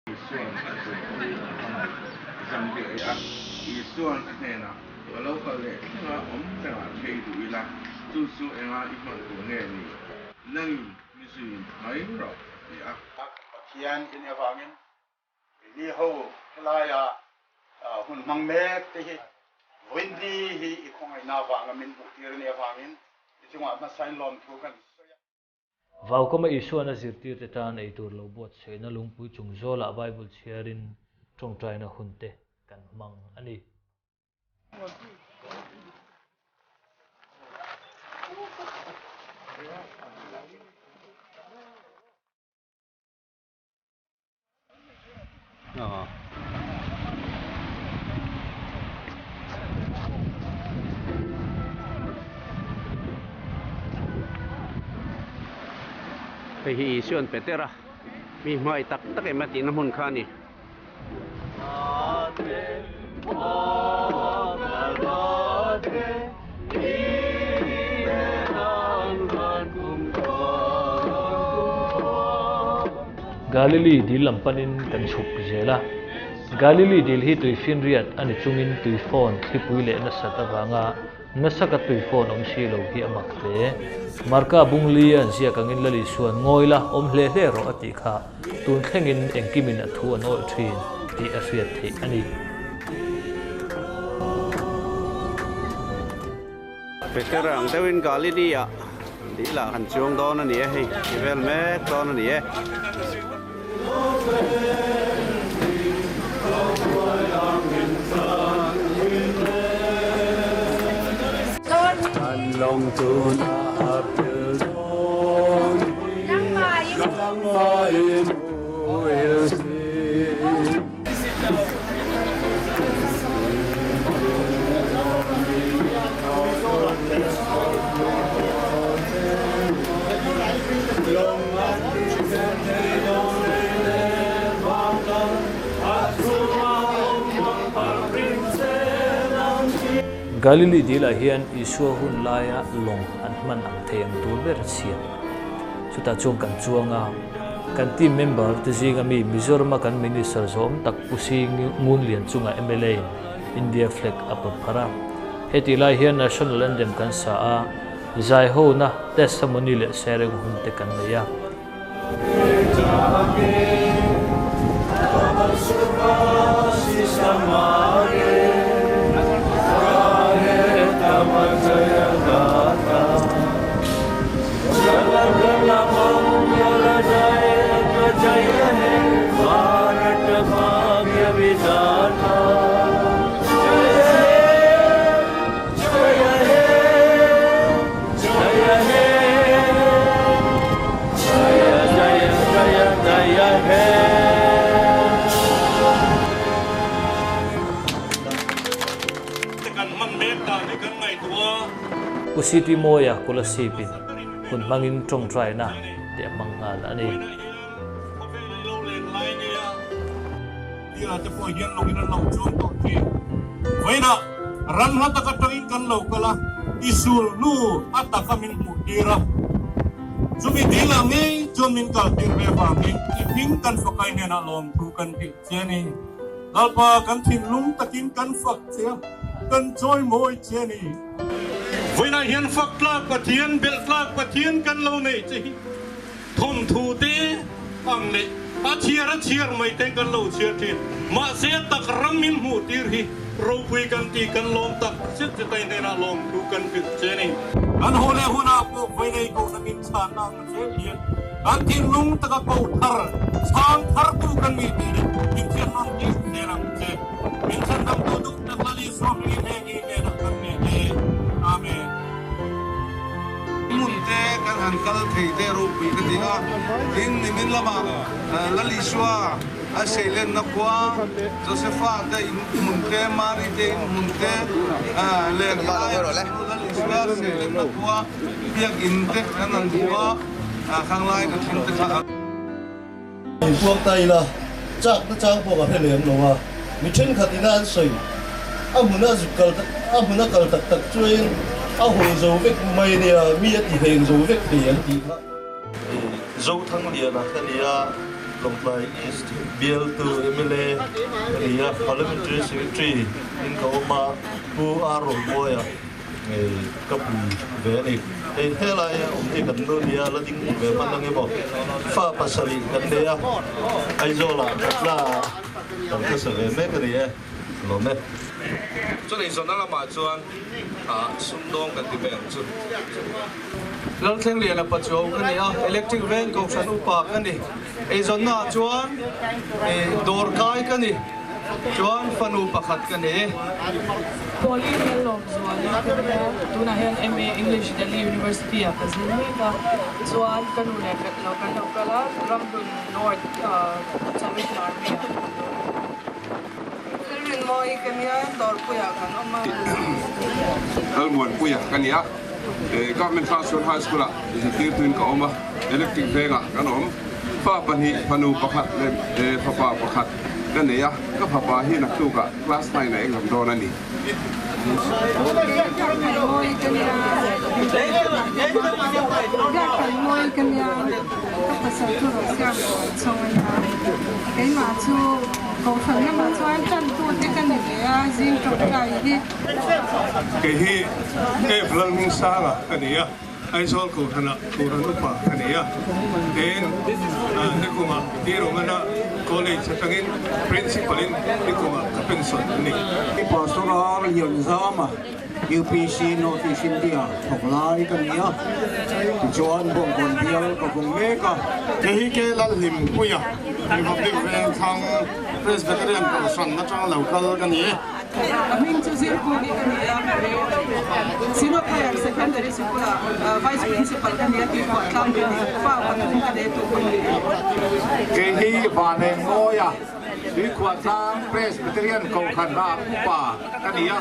Isua'n a zirtir a hmangaih zanriah i a, Isua'n a hnenah, Ka lo kal leh thlenga awm rengah che i duh ila, chu chu enga i hman tur nge ni? Nangin mi zui mai rawh, a ti a. Pathian i nih avangin keini ho helaia hun hmang mek te hi vawiin hi i khawngaihna avanga min hmuhtir a nih avangin i chungah hmasain lawmthu kan sawi a. Vaukama Isuan a zirtirte tan ei tur lo buatsaihna lungpui chung zawlah Bible chhiarin tawngtaina hunte kan hmang a ni. Hei hi Isuan Petera mi hmai tak tak em a tihna hmun kha a ni. Galili dil lam panin kan chhuk zel a. Galili dil hi tuifinriat a ni chungin tuifawn thlipui leh nasat avanga nasa ka tuifawn awm si lo hi a mak hle. Marka Bungli a ziak angin Lali chuan ngawi la, awm hle hle rawh a tih kha. Tun thlengin engkimin a thu an awih thin tih a hriat theih a ni. Peter ang deuhin Galilee-ah dihlah kan chuang dawn a ni e, hei ti vel mek dawn a ni e. Galili dilah hian Isua hun laia lawng an hman ang thei ang tur ber a siam. Chutah chuan kan chuang a, kan team member te zinga mi Mizorama kan Minister zawm tak Pu Si Ngunlian chunga mla in India flag a pawt phar a. Hetih lai hian National Anthem kan sa a, zaihona, testimony leh sharing hun te kan nei a. Pu CT Mawia Kolasib-in hun hmangin tawngtaina te a hmang nghal a ni. Tia te pawh hian lawngin an lo chuang tawh thin. Vawiinah ram hla tak atangin kan lo kal a, i sul hnu a taka min hmuh tir a. Chumi dil ah ngei chuan min kal tir ve vangin i hming kan fakai hnenah lawmthu kan hrilh che a ni. Lalpa kan thinlung takin kan fak che a, kan chawimawi che a ni. Vawiinah hian fak tlak Pathian, belh tlak Pathian kan lo neih che hi. Thawnthu te ang leh a chhiar a chhiar mai te kan lo chhiar thin. Mahse a tak ram min hmuh tir hi ropui kan ti kan lawm tak zet zet a inhnenah lawmthu kan hrilh che a ni. Kan haw leh hunah pawh vainei kohna min chhanna ang zel hian kan thinlung taka ko thar, chhang thartu kan ni tih hi min thiam nawn tir zel ang che. Min chhandamtu duh tak Lal Isua hmingin heng hi hnenah kan nei e. Amen. Hmun te kan han kal thei te ropui ka ti a, tin nimin lamah Lal Isua a seilenna khua Josepha te in hmun te, Mari te in hmun te leh helai Lal Isua seilenna khua biakin te kan han hmu a, khanglai ka thleng te kha a. Inpuang ta ila, chak na chang pawh ka hre lem lo a, mi thenkhat ina an sawi, a hmun a zuk kal a hmun a kal tak tak chuan a haw zo vek mai nia, mi a ti heng zo vek thei an tih kha. Zothangliana ka ni a, Lawngtlai East bialtu mla ka ni a, Parliamentary Secretary in ka awm a, Pu R. Rawlmawia. Ka pui ve a ni. Hei helai a awm hi kan nu nia la ding ve hman ang emaw? Fa pasarih kan nei a, Aizawlah kan tla kan hmasa ve mek a ni e. Lawm e. Chuan eizawnna lamah chuan sumdawng kan ti mai ang chu. Lalthlengliana Pachuau ka ni a, Electric Veng Kohhran upa ka ni. Eizawnnaah chuan dawrkai ka ni. Chuan fanu pakhat ka nei. Pauline Lalawmzuali ka nia, tunah hian MA English Delhi University ah ka zir mek a, chuan ka nu leh ka lo kan lo kal a, Ramhlun North Salvation Army ah kan awm. Lalrinmawi ka nia, Dawrpuiah kan awm a. Lalmuanpuia ka nia, Government Transport High School ah zirtirtuin ka awm a, Electric Vengah kan awm. Fa pahnih, fanu pakhat leh fapa pakhat ka nei a, ka fapa hi naktukah class nine a exam dawn a ni. Kei hi F Lalhmingsanga ka ni a. Aizawl Kohhranah Kohhran Upa ka nei a, tin nikumah Tirumana College atangin Principal in nikumah ka pension a ni. Pastor R Lianzama, UPC North East India thawk lai ka ni a, tichuan Bawngkawn bial ka vawng mek a. Kei hi Ke Lalhlimpuia, Republic Vengthlang Presbyterian Kohhran atanga lo kal ka ni. Ka hming chu Zirkungi ka ni a, Synod Higher Secondary Sikul-ah Vice Principal ka ni a tih pawh tlang ka ni, fa pathum ka nei tu pawh ni. Kei hi Vanengmawia, Tuikhuahtlang Presbyterian Kohhranah upa ka ni a,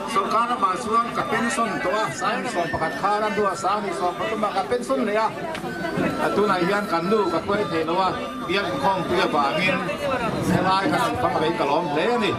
sorkar lamah chuan ka pension tawh a, 11 khan a hnuah 13 ah ka pension leh a, tunah hian kan nu ka hruai thei lo a. Biak inkhawmpui avangin helai kan han fang rei ka lawm hle a ni.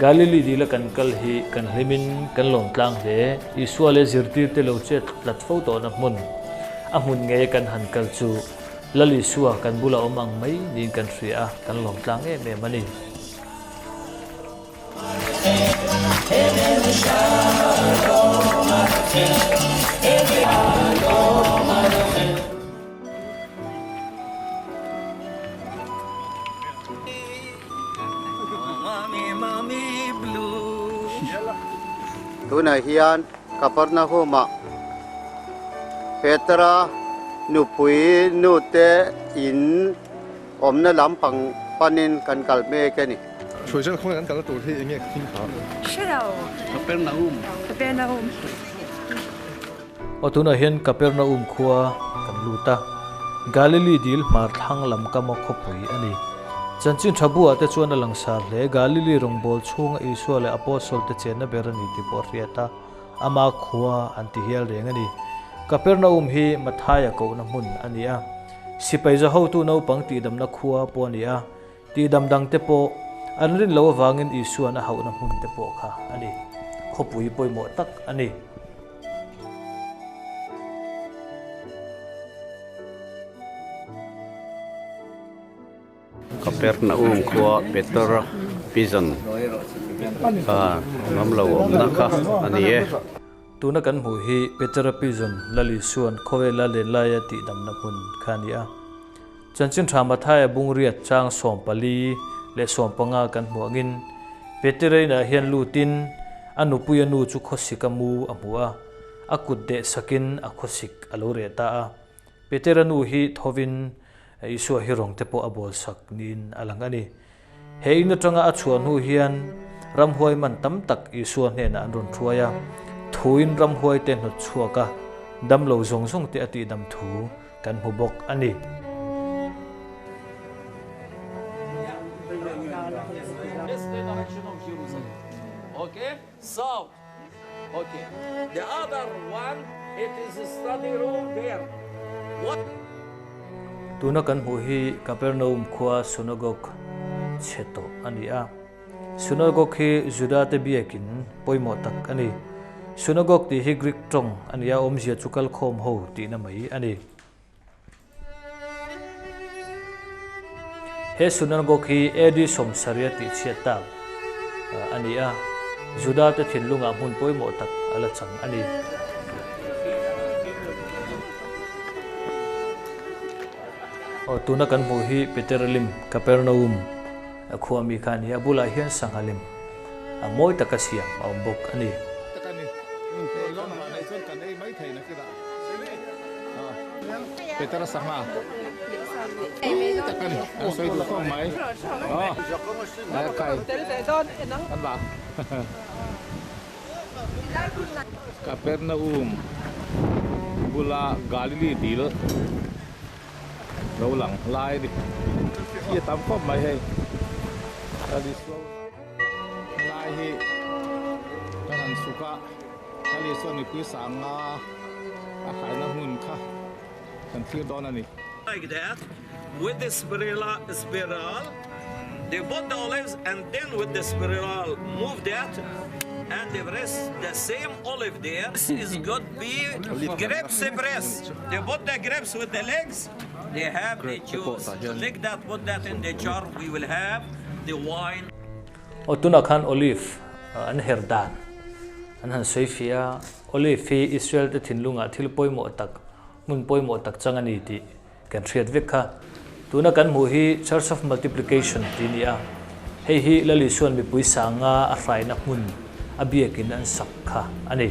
Galili dila kan kal hi kan hlimin kan lawm tlang hle. Isua leh zirtirte lo chet tlat fo tawhna hmun, a hmun ngei kan han kal chu Lal Isua kan bula awm ang mai niin kan hria a, kan lawm tlang em em a ni. Tunah hian Kapernaum-ah Petra nupui nute in awmna lam pang panin kan kal mek a ni. Hruaizela khawngaih kan kalna tur hi enge ka thing phah? Hre lo. Kapernaum. Kapernaum. Aw tunah hian Kapernaum khua kan lut a, Galili dil hmar thlang lam kama khawpui a ni. Chanchin tha buah te chuan a langsar hle, Galili rawngbâwl chhunga Isua leh Apostle te chenna ber a ni tih pawh a hriat a, ama khua an ti hial reng a ni. Kapernaum hi Mathaia kohna hmun a ni a, sipai za hotu naupang tihdamna khua pawh a ni a, Tihdam dangte pawh an rin loh avangin Isua'n a hauhna hmun te pawh kha a ni. Khawpui pawimawh tak a ni. Kapernaum khua Peter Pigeon kha ngam lo awmna kha a ni e. Tuna kan hmuh hi Peter Pigeon Lal Isua'n khawvela lenlaia tihdamna hmun kha a ni a. Chanchin tha Mathaia bungriat chang 14 leh 15 kan hmuh angin Petereina hian lutin a nupui a nu chu khawsik a mu a hmu a, a kut deh sakin a khawsik a lo reh ta a. Petera nu hi thovin Isua hi rawng te pawh a bawl sak niin a lang a ni. He in atanga a chhuah hnu hian ramhuai man tam tak Isua hnenah an rawn thuai a, thuin ramhuai te hnawt chhuak a, damlo zawng zawng te a tihdam thu kan hmu bawk a ni. Tuna kan hmuh hi Kapernaum khua Synagogue chhe tawh a ni a. Synagogue hi Judate biakin pawimawh tak a ni. Synagogue tih hi Greek tawng a ni a, awmzia chu kalkhawm ho tihna mai a ni. He synagogue hi AD 70 tih chhiat tak a ni a, Judate thinlungah hmun pawimawh tak a la chang a ni. Aw tuna kan hmuh hi Peter lim Kapernaum a khua mi kha a ni a, bulah hian sangha lim a mawi taka siam a awm bawk a ni. Peter sangha tak a ni an sawi duh khawp mai aw kai kan la Kapernaum bula Galili dil lo lang lai a ni hi a tam khawp mai hei helai hi ka han chhuk a Kali chuan mipui sanga a haina hmun kha kan thlir dawn a ni. Like that with the spiral they put the olives and then with the spiral move that and they press the same olive there this is good be grapes press they put the grapes with the legs they have the juice lick that put that in the jar we will have the wine. Aw tunah khan olive an her dan an han sawi fiah a, olive hi Israel te thinlungah thil pawimawh tak hmun pawimawh tak chang a ni tih kan hriat vek kha. Tuna kan hmuh hi Church of Multiplication tih a ni a, hei hi Lal Isuan mipui sanga a hraina hmun a biakin an sak kha a ni.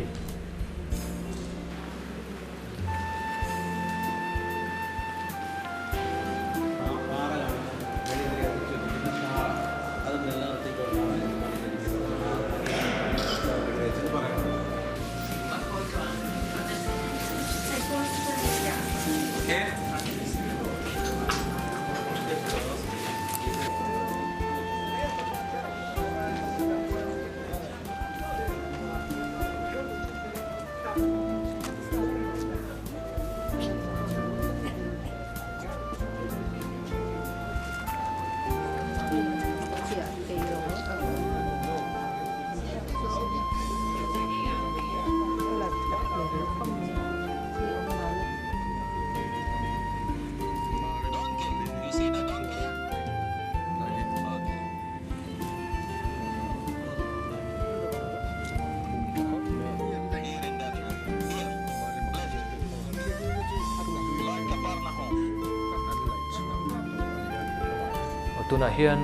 Tunah hian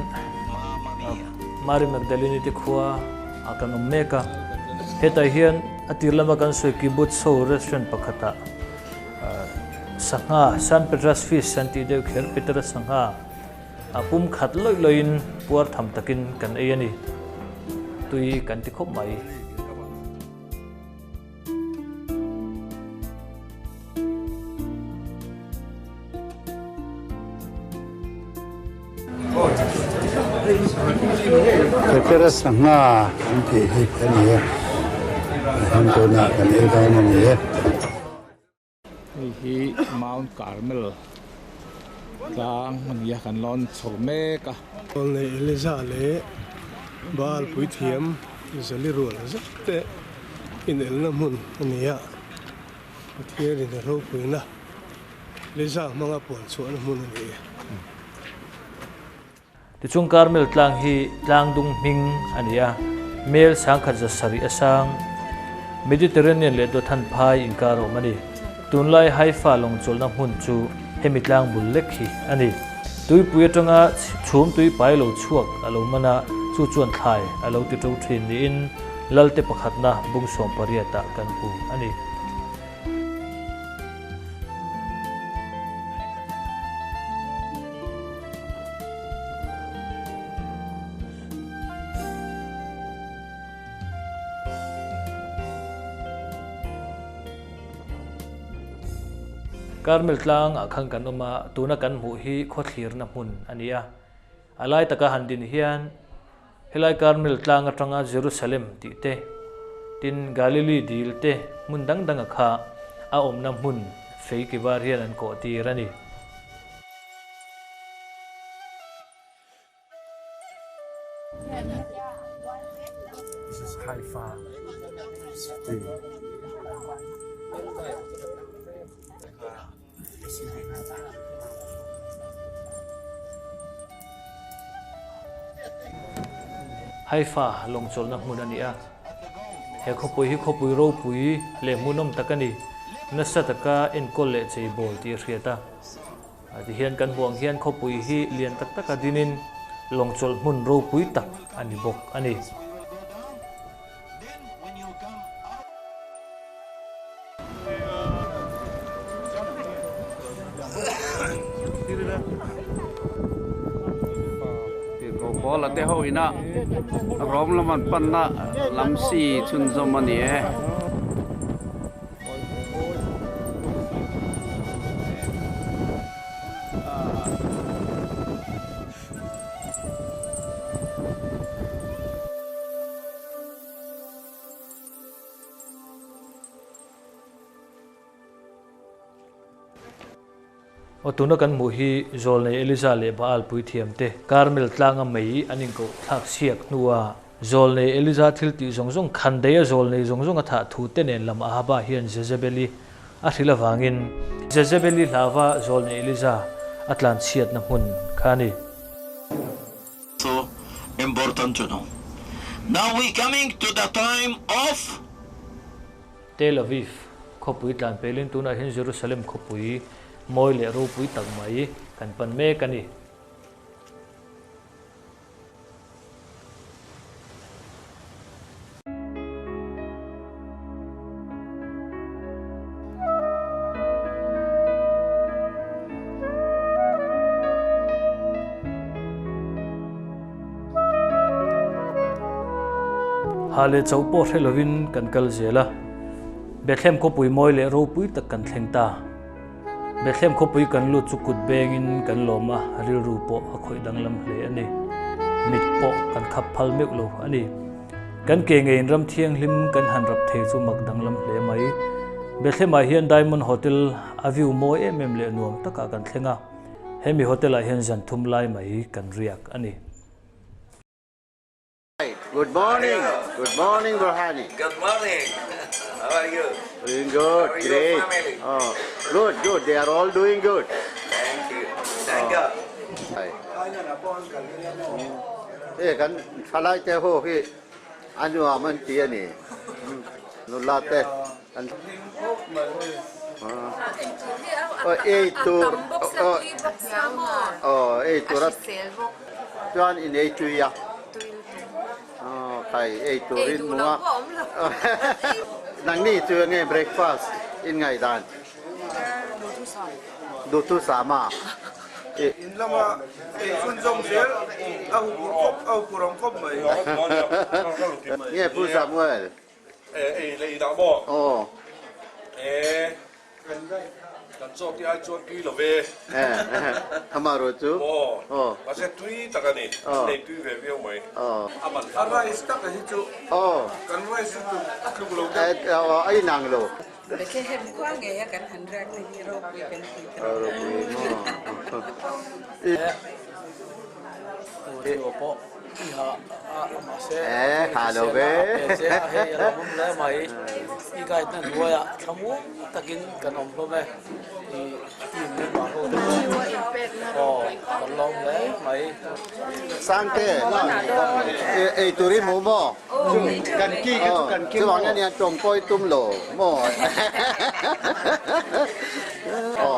Mary Magdalene te khua ah kan awm mek a, hetah hian a tir lama kan sawi kibbutz ho restaurant pakhatah sangha San Pedras fish an tih deuh kher Peter-a sangha a pum khat lawih lawih in puar tham takin kan ei a ni, tui kan ti khawp mai. Petera sangha an tih hi a ni e, heng tunah kan ei dawn a ni e. Hei hi Mount Carmel tlang a ni a, kan lawn chho mek a. Kawlnei Eliza leh Baal puithiam Zali rual zet te inelna hmun a ni a, Pathianin a ropuina Eliza hmanga puan chhuahna hmun a ni e. Tichuan Karmel tlang hi tlang dung hming a ni a, mel sangkhat 700 a sang, Mediterranean leh Dothan phai inkar a awm a ni. Tunlai Haifa lawngchawlhna hmun chu hemi tlang bul lek hi a ni. Tuipui atanga chhum tui pai lo chhuak a lo man a, chu chuan thlai a lo ti to thin niin Lalte pakhatna bung 18 ah kan hmu a ni. Karmel tlang ah khan kan awm a, tuna kan hmuh hi khawthlirna hmun a ni a. A lai taka han din hian helai Karmel tlang atanga Jerusalem tih te, tin Galilee dil te hmun dang danga kha a awmna hmun fei ki var hian an kawh tir a ni. This is Haifa city. Haifa lawngchawlhna hmun a ni a, he khawpui hi khawpui ropui leh hmunawm tak a ni, nasa taka enkawl leh cheibawl tih a hriat a. Tihian kan hmuh ang hian khawpui hi lian tak taka dinin lawngchawlh hmun ropui tak a ni bawk a ni. Paula te ho ina Rom lam an panna lam si chhunzawm a ni e. Aw tuna kan hmuh hi Zawlnei Eliza leh Baal puithiamte Karmel tlanga mei an inkoh thlak chhiak hnua Zawlnei Eliza thil tih zawng zawng khandaih a Zawlnei zawng zawng a thah thu te nen lam Ahaba hian Jezebeli a hrilh avangin Jezebeli hlauva Zawlnei Eliza a tlan chhiatna hmun kha a ni. So important to know. Now we coming to the time of. Tel Aviv khawpui tlan pelin tunah hian Jerusalem khawpui mawi leh ropui tak mai kan pan mek a ni. Ha leh chauh pawh hre lovin kan kal zel a, Bethlehem khawpui mawi leh ropui tak kan thleng ta. Bethlehem khawpui kan lut chu kut bengin kan lawm a, rilru pawh a khawih danglam hle a ni. Mit pawh kan khap phal meuh lo a ni. Kan ke ngeiin ram thianghlim kan han rap thei chu mak danglam hle mai. Bethlehem-ah hian Diamond Hotel a view mawi em em leh nuam takah kan thleng a, hemi hotel-ah hian zan thum lai mai kan riak a ni. Good morning. Good morning, Burhani. Good morning. How are you? Doing good. How are your Great. family? Oh, good, good. They are all doing good. Thank you. Thank God. Hi. E kan thalai te ho hi anu aman ti ani. Nula te an Oh, ei tur oh oh ei tur a chuan in ei tui a oh khai ei turin mua nangni chu nge breakfast in ngai dan duhthusam a In lama ei chhunzawm zel a huphurh khawp a huphurh ang khawp mai. Nge Pu Samuel? Ei leh inah maw? Aw. E, kan chaw te ai chuan tui lo ve. Amarawh chu? Aw. Aw. Mahse tui tak a ni. Aw. Nei tui ve viau mai. Aw. A man A rice tak a hi chu. Aw. Kan rice hi chu a tluk lo deuh. Aw, a inang lo. Bethlehem khua ngei a kan han riak te hi ropui kan ti ta lo. Ropui maw? Eh, ha lo ve. Sangte, ei tur i hmu maw? Chuvang hian tawngkawi tum lo maw?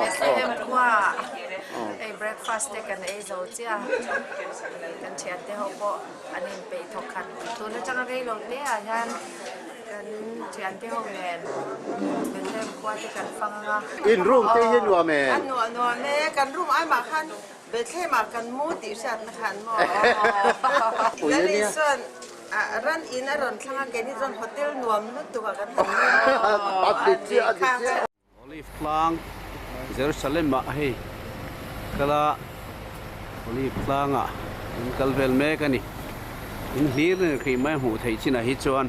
Bethlehem khua hei breakfast te kan ei zo chiah a, kan thiante ho pawh an inpeih thawk khat. Tun atanga rei lo te ah hian kan thiante ho nen Bethlehem khua te kan fang ang a. In room te hi nuam e. A nuam e, kan room ai mah khan Bethlehem ah kan mu tih hriatna khan maw? Lali chuan ran in a rawn thlang a, keini chuan hotel nuam lutuk ah kan han mu A dik chiah, a dik chiah. Olive tlang Jerusalem ah hei kala Olive tlang ah in kal vel mek a ni. In hlir nen hrih mai hmuh theih chinah hi chuan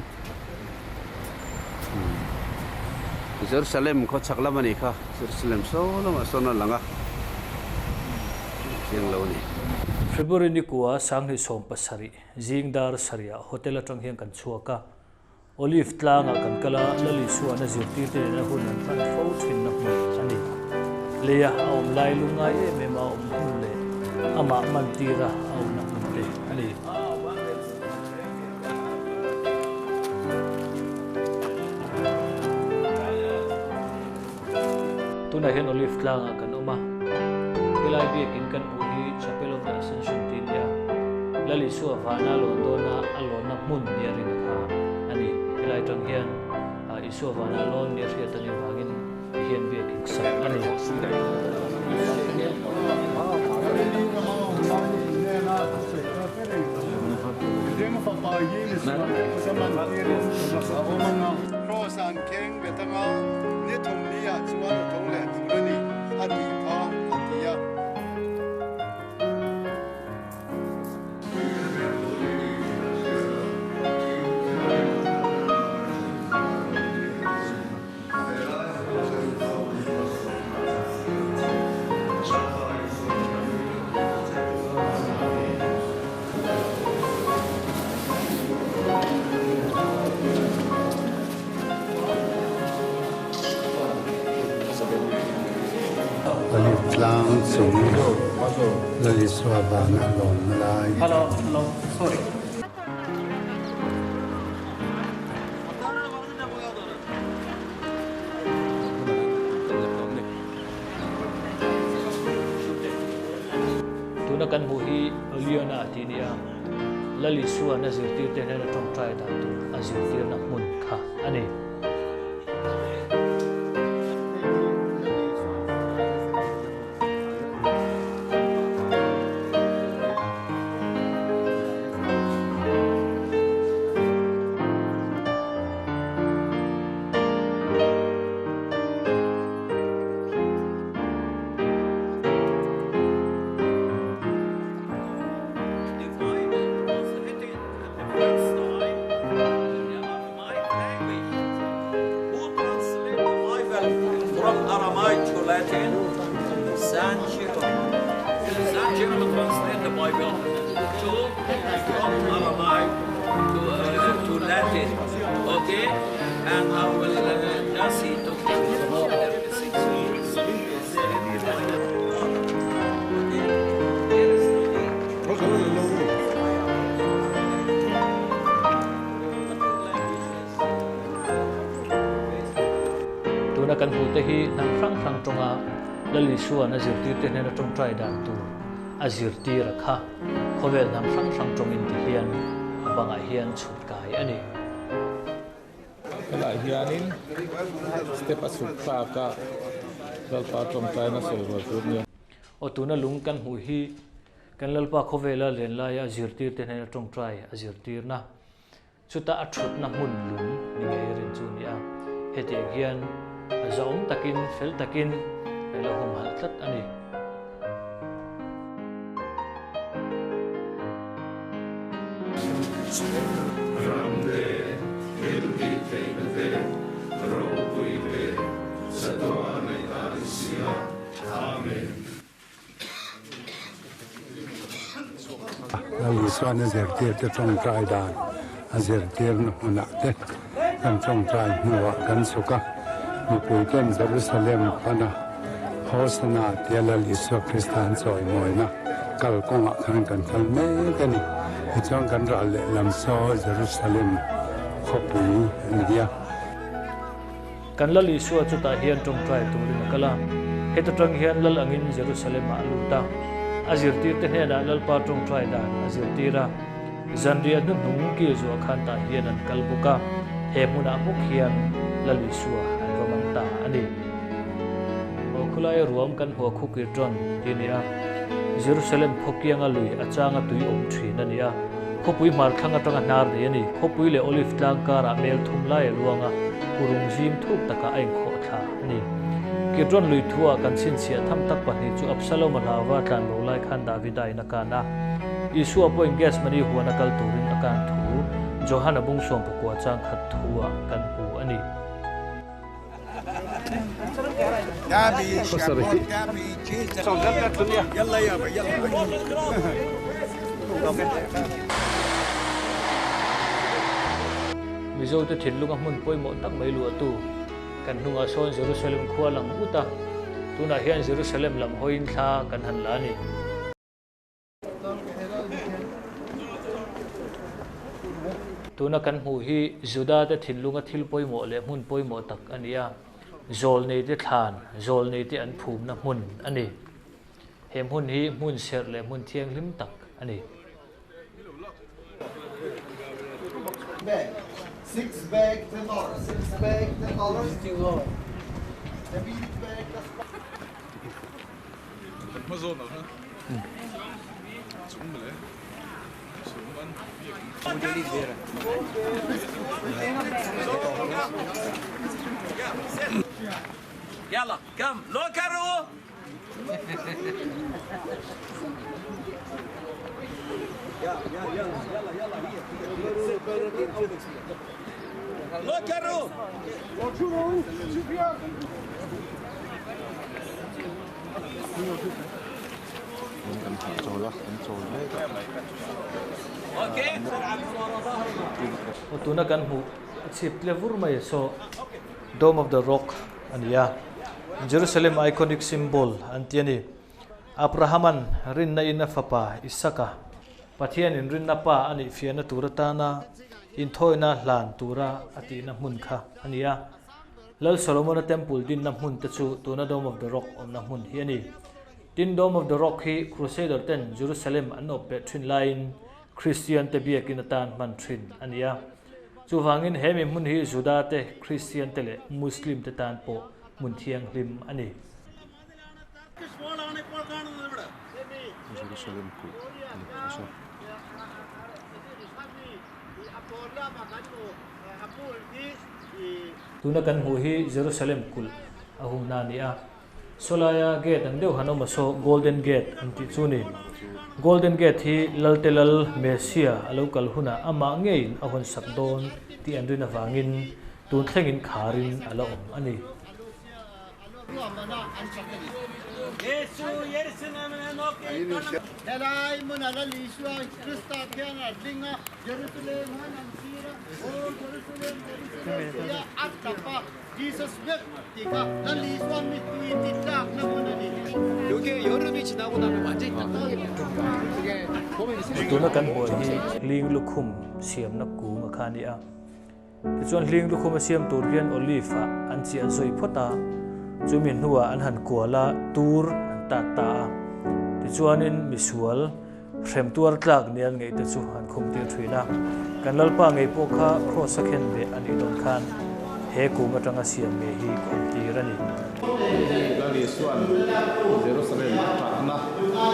Jerusalem khaw chhak lam a nih kha, Jerusalem saw lamah sawn a lang a, chiang lo a ni. February ni kua 2017 zing dar sarih hotel atang hian kan chhuak a, Olive tlangah kan kal a, Lal Isuan a zirtirte nena hun an hman fo thinna hmun a ni. Leia a awm lai lungngai em em a awm hmun leh amah mantira a awmna hmun te a ni. Tunah hian Olive tlangah kan awm a, Helai biakin kan hmuh hi Chapel of the Ascension tih a ni a, Lal Isua vana lawn dawna a lawnna hmun nia rin kha a ni. Helai tang hian Isua vana lawn nia hriat a nih vangin ti hian biakin sak a ni. Olive tlang chung Lal Isua vana lawmna lai. Tuna kan hmuh hi Oliona tih a ni a, Lal Isua'n a zirtirte hnena tawngtai dan tur a zirtirna hmun kha a ni. From Aramaic to Latin, San Jerome. San Jerome translated the Bible to from Aramaic to, uh, to Latin. Okay? And I will uh, just he took 36 years. Tuna kan hmuh te hi hnam hrang hrang tawnga Lal Isua'n a zirtirte hnena tawngtai dan tur a zirtir a kha. Khawvel hnam hrang hrang tawngin ti hian a bangah hian chhut kai a ni. Helaiah hianin step a chhuk thlak a, Lalpa tawngtaina sawi rual tur a nia. Aw tuna lung kan hmuh hi kan Lalpa khawvela len laia a zirtirte hnena tawngtai a zirtirna Chuta a thutna hmun lung ni ngei rin chu a ni a, hetiang hian a zahawm takin, fel takin a lo humhalh tlat a ni. Ramte, thiltih theihna te, ropui te, chatuah neih ta ni si a. Amen. Lal Isuan a zirtir te tawngtai dan a zirtirna hmunah te kan tawngtai hnuah kan chhuk a, mipui ten Jerusalem pana Hosana tia Lal Isua Krista an chawimawina kalkawngah khan kan kal mek a ni. Tichuan kan ral lehlam saw Jerusalem khawpui a ni a. Kan Lal Isua chutah hian tawngtai turin a kal a. Heta tang hian Lal angin Jerusalem-ah a lut a. A zirtirte hnenah Lalpa tawngtai dan a zirtir a. Zanriah hnuhnung kil zuah khan tah hian an kal bawk a. He hmunah bawk hian Lal Isua an va man ta a ni. Aw khulai ruam kan hua khu Kirton ti a ni a. Jerusalem khawkianga lui a changa tui awm thin a ni a. Khawpui hmar thlang atanga hnar nei a ni. Khawpui leh Olive tlang karah mel thum lai a luang a, urung zim thuk takah a inkhawh thla a ni. Kidron lui thuah kan chhinchhiah tham tak pahnih chu Absalom a hlauva tlan bo lai khan Davida in a kan a. Isua pawhin Gethsemane huan a kal turin a kan thu Johana bung sawmpakua chang khat thuah kan hmu a ni. Mizote thinlunga hmun pawimawh tak mai luahtu kan hnungah sawn Jerusalem khua lang ut a, tunah hian Jerusalem lam hawiin thla kan han la a ni. Tuna kan hmuh hi Juda-te thinlunga thil pawimawh leh hmun pawimawh tak a ni a, zawlneite thlan, zawlneite an phumna hmun a ni. He hmun hi hmun serh leh hmun thianghlim tak a ni. Bag, six bag, ten dollars, six bag, ten dollars. The beef bag, the Kan hma zawn ah khan chung leh chung an Yalla, come, look at Look at Kan han chawl a, kan chawl mek a. Okay. Aw tuna kan hmuh a chhip tle vur mai a saw Dome of the Rock a ni a, Jerusalem iconic symbol an ti a ni. Abrahaman rinna in a fapa Isaka Pathian in rinna pa a nih fiahna tur atana inthawina hlan tura a tihna hmun kha a ni a. Lal Solomona Temple dinna hmun te chu tuna Dome of the Rock awmna hmun hi a ni. Tin, Dome of the Rock hi Crusader ten Jerusalem an awp beh thin laiin Kristian te biakin atan hman thin a ni a. Chuvangin he mi hmun hi Juda te, Kristian te leh Muslim te tan pawh hmun thianghlim a ni. Jerusalem kulh a ni a saw. Tuna kan hmuh hi Jerusalem kulh a hungna a ni a. Sawlaia gate ang deuh han awm a saw Golden Gate an tih chu ni. Golden Gate hi Lalte Lal Messiah a lo kal hunah amah ngeiin a hawn sak dawn tih an rin avangin tun thlengin kharin a la awm a ni. Tuna kan hmuh hi hling lukhum siamna kung a kha a ni a. Tichuan hling lukhum a siam tur hian olive ah an chiah zawi phawt a, chumi hnuah an han kual a, tur an tat ta a. Tichuanin misual hrem tuar tlak nia an ngaih te chu an khum tir thin a. Kan Lalpa ngei pawh kha Kraws a khen beh a nih dawn khan he kum atanga siam ngei hi khum tir a ni. Lal Isua'n Jerusalem a ṭahna, a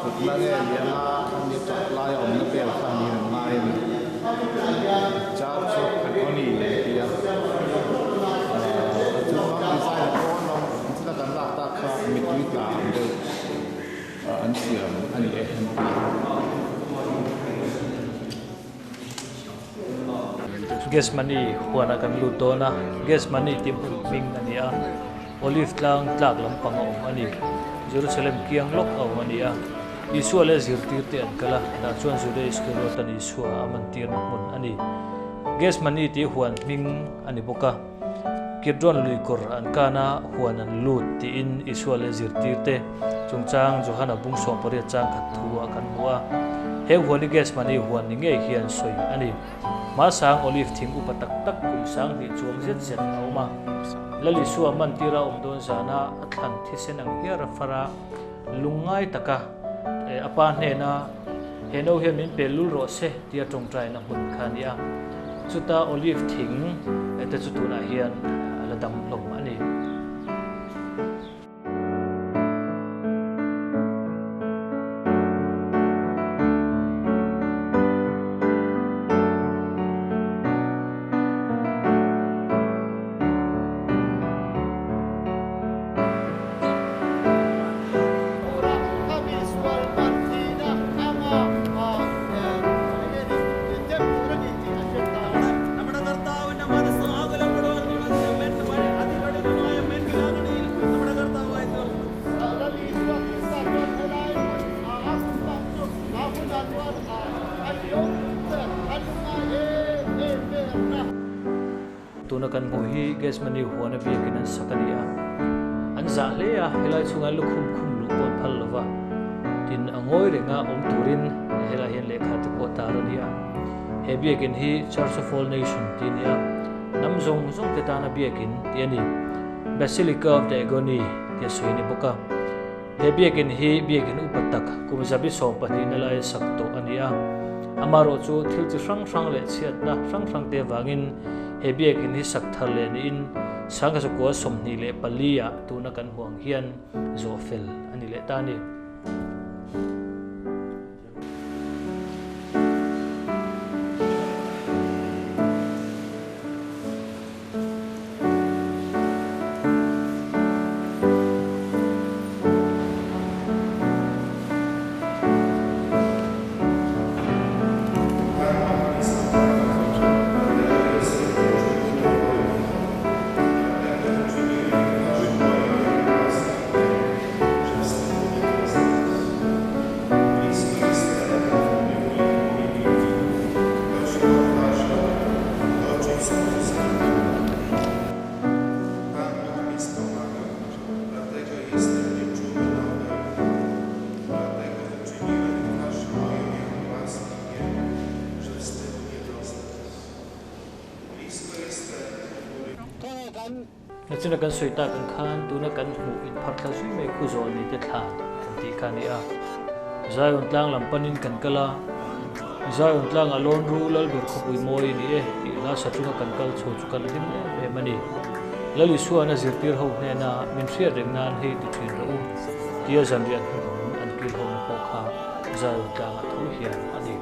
ṭhutna nge liana a ni ṭah laia awmna vel kha niin an ngai a ni. Church of Agony an ti a, a chunglam design a pawn lam an thil a kan lak tak kha mittui tla ang deuh an siam a ni e an ti. Gethsemane huanah kan lut dawn a, Gethsemane tih hmun hming a ni a, Olive tlang tlak lampang a awm a ni. Jerusalem kiang lawk a awm a ni a, Isua leh zirtirte an kal a, tah chuan Juda Iskariot-an Isua a mantirna hmun a ni. Gethsemane tih huan hming a ni bawk a, Kidron luikawr an kan a, huan an lut tiin Isua leh zirtirte chungchang Johana bung 18 chang khat thu a kan hmu a. He huan hi Gethsemane huan ni ngei hian sawi a ni. Hmasang olive thing upa tak tak kum 2000 chuang zet zet a awm a. Lal Isua mantira awm dawn zana a thlan thisen ang hiar a far a, lungngai taka a pa hnena he no hian min pel lul rawh se tia tawngtaina hmun kha a ni a. Chuta olive thing te chu tunah hian a la dam hlawm a ni. Tuna kan hmuh hi Gethsemane huana biakin an sak a ni a, an zah hle a, helai chhungah lukhum khum luh pawh an phal lova, tin a ngawi renga awm turin helai hian lehkha te pawh tar a ni a. He biakin hi Church of All Nation tih a ni a, hnam zawng zawng te tana biakin tih a ni. Basilica of the Agony tih a sawi a ni bawk a. He biakin hi biakin upa tak kum zabi 12 na lai sak to ani a. Amaro chu thil chi hrang hrang leh chhiatna hrang hrang te wangin he biakin hi sak thar le ni in sangka chu kwa 24 a tuna kan huang hian zo fel ani le ta ni. Chuna kan suita kan khan tuna kan hmu in pharthla zui mai khu zawl ni te thla kan ti kha ni a. Zion tlang lam panin kan kala Zion tlang a lon ru lal ber khopui moi ni e ti la sa chunga kan kal chho chu kan hlim em em ani. Lali suana zirtir ho hne na min hriat reng nan hei ti thin ro tia zan rian hun an kil ho na pawh kha Zion tlang a tho hian ani.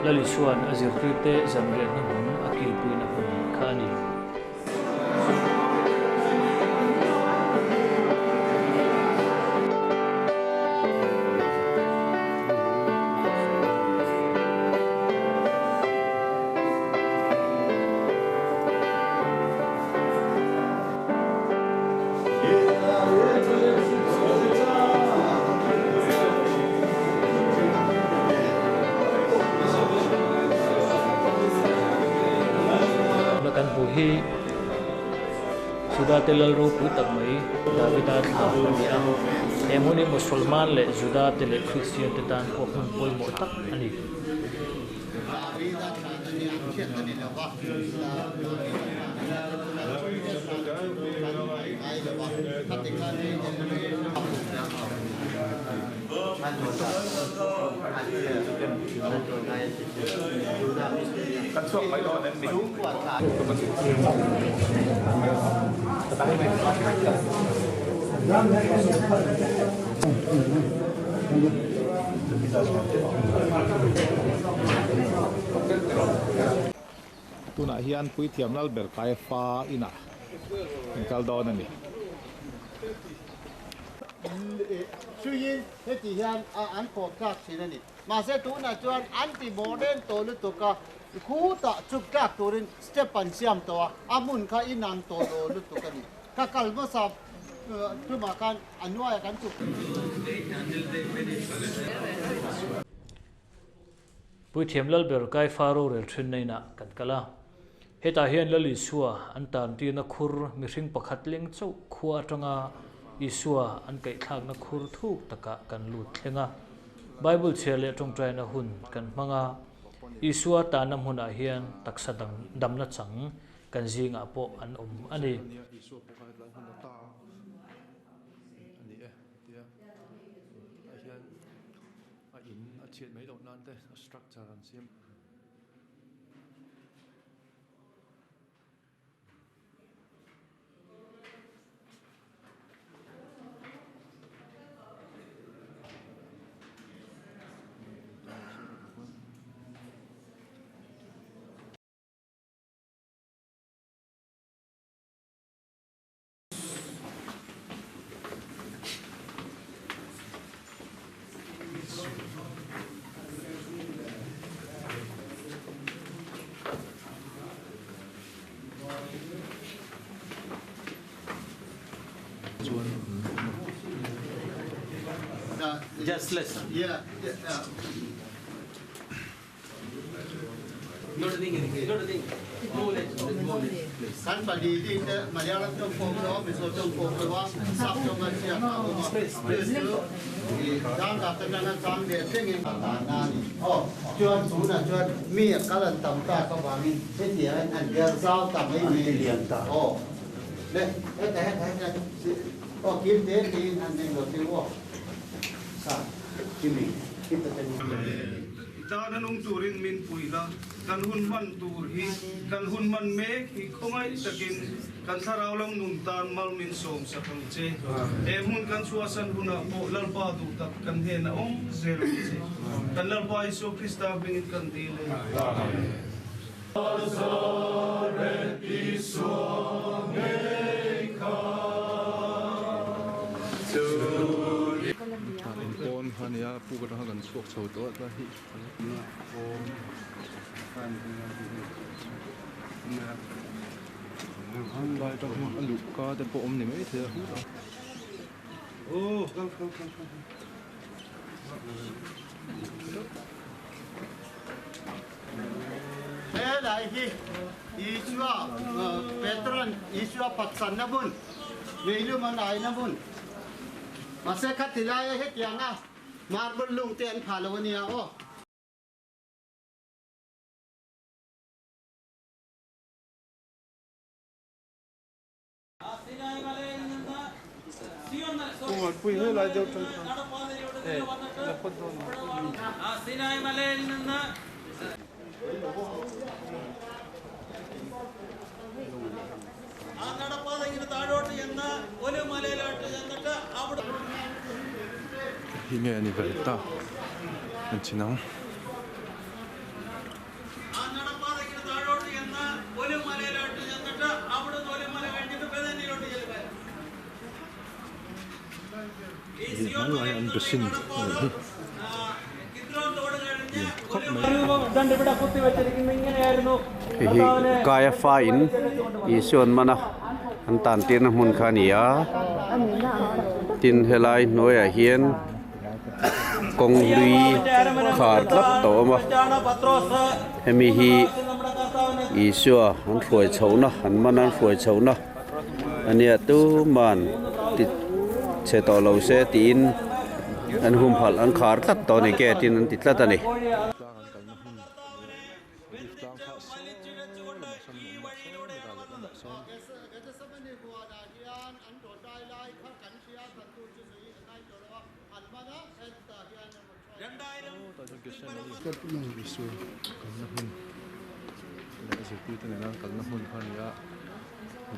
Lalisuan azir tuite zamrian na hun akil pui na hun khani. Juda te lal ro pui tak mai Davida thla ani a. He hmuni Musulman leh Juda te leh Christian te tan pawh hmun pawimawh tak ani. Tuna hian pui thiam lal ber kai fa ina in kal dawn ani. Suyin heti hian an khawm tlak thin ani. Mahse tuna chuan anti modern to lu tuka khu ta chuk tlak turin step an siam to a amun kha inang to lo lu tuk ani. Ka kalma sa tuma kan anuaya kan chuk. Pui thiam lal ber kai faro rel thin nei na kan kala. Heta hian lal Isua an tan ti na khur mihring pakhat leng chau khua atanga Isua an kai thlak na khur thuk taka kan lut thlenga. Bible chele tongtrai na hun kan manga Isua ta nam huna hian taksa dang damna chang kan zinga po an ani. Just listen. Yeah. Kan pali di te Malayalam tong pawm lo, Mizo tong pawm lo a, Sap tong an ziak a awm a. Chu chu i dang ka te nana chang ve thlengin a tan na a ni. Aw, chuan tunah chuan mi a kal an tam tak avangin hetiangin an bial zau ta mai mai a ni. Aw, le, heta heta heta aw kil te tiin an eng lo te aw sa kimi kita te ni. I tana nung turin min pui la, kan hun hman tur hi, kan hun hman mek hi khawngaih takin kan thlarau lam nun tan mal min sawm sak ang che. He hmun kan chhuahsan hunah pawh Lalpa duh tak kan hnenah awm zel ang che. Kan Lalpa Isua Krista hmingin kan dil e. Amen. Pawn kha nia puk atanga kan chhuak chho tawh a hi lai atang hian a luh ka te pawh awm ni mai thei a Helai hi Isua Petran Isua phatsanna hmun, meilum an aina hmun. Mahse khati laia hetianga marble lung te an phah lo a nia aw. Hi nge a ni ve ta an chin ang. Hei hmai lai an be sin a nih hi lian tha khawp mai. Hei hi Kaiafa in Isuan mana an tan tirna hmun kha a ni a tin helai hnuaiah hian kawng hlui khar tlat a awm a hemi hi Isua an hruai chhohna an man an hruai chhohna a nia tuman ti chhe tawh lo se tiin an humhalh an khar tlat tawh a ni gate in an ti tlat a ni.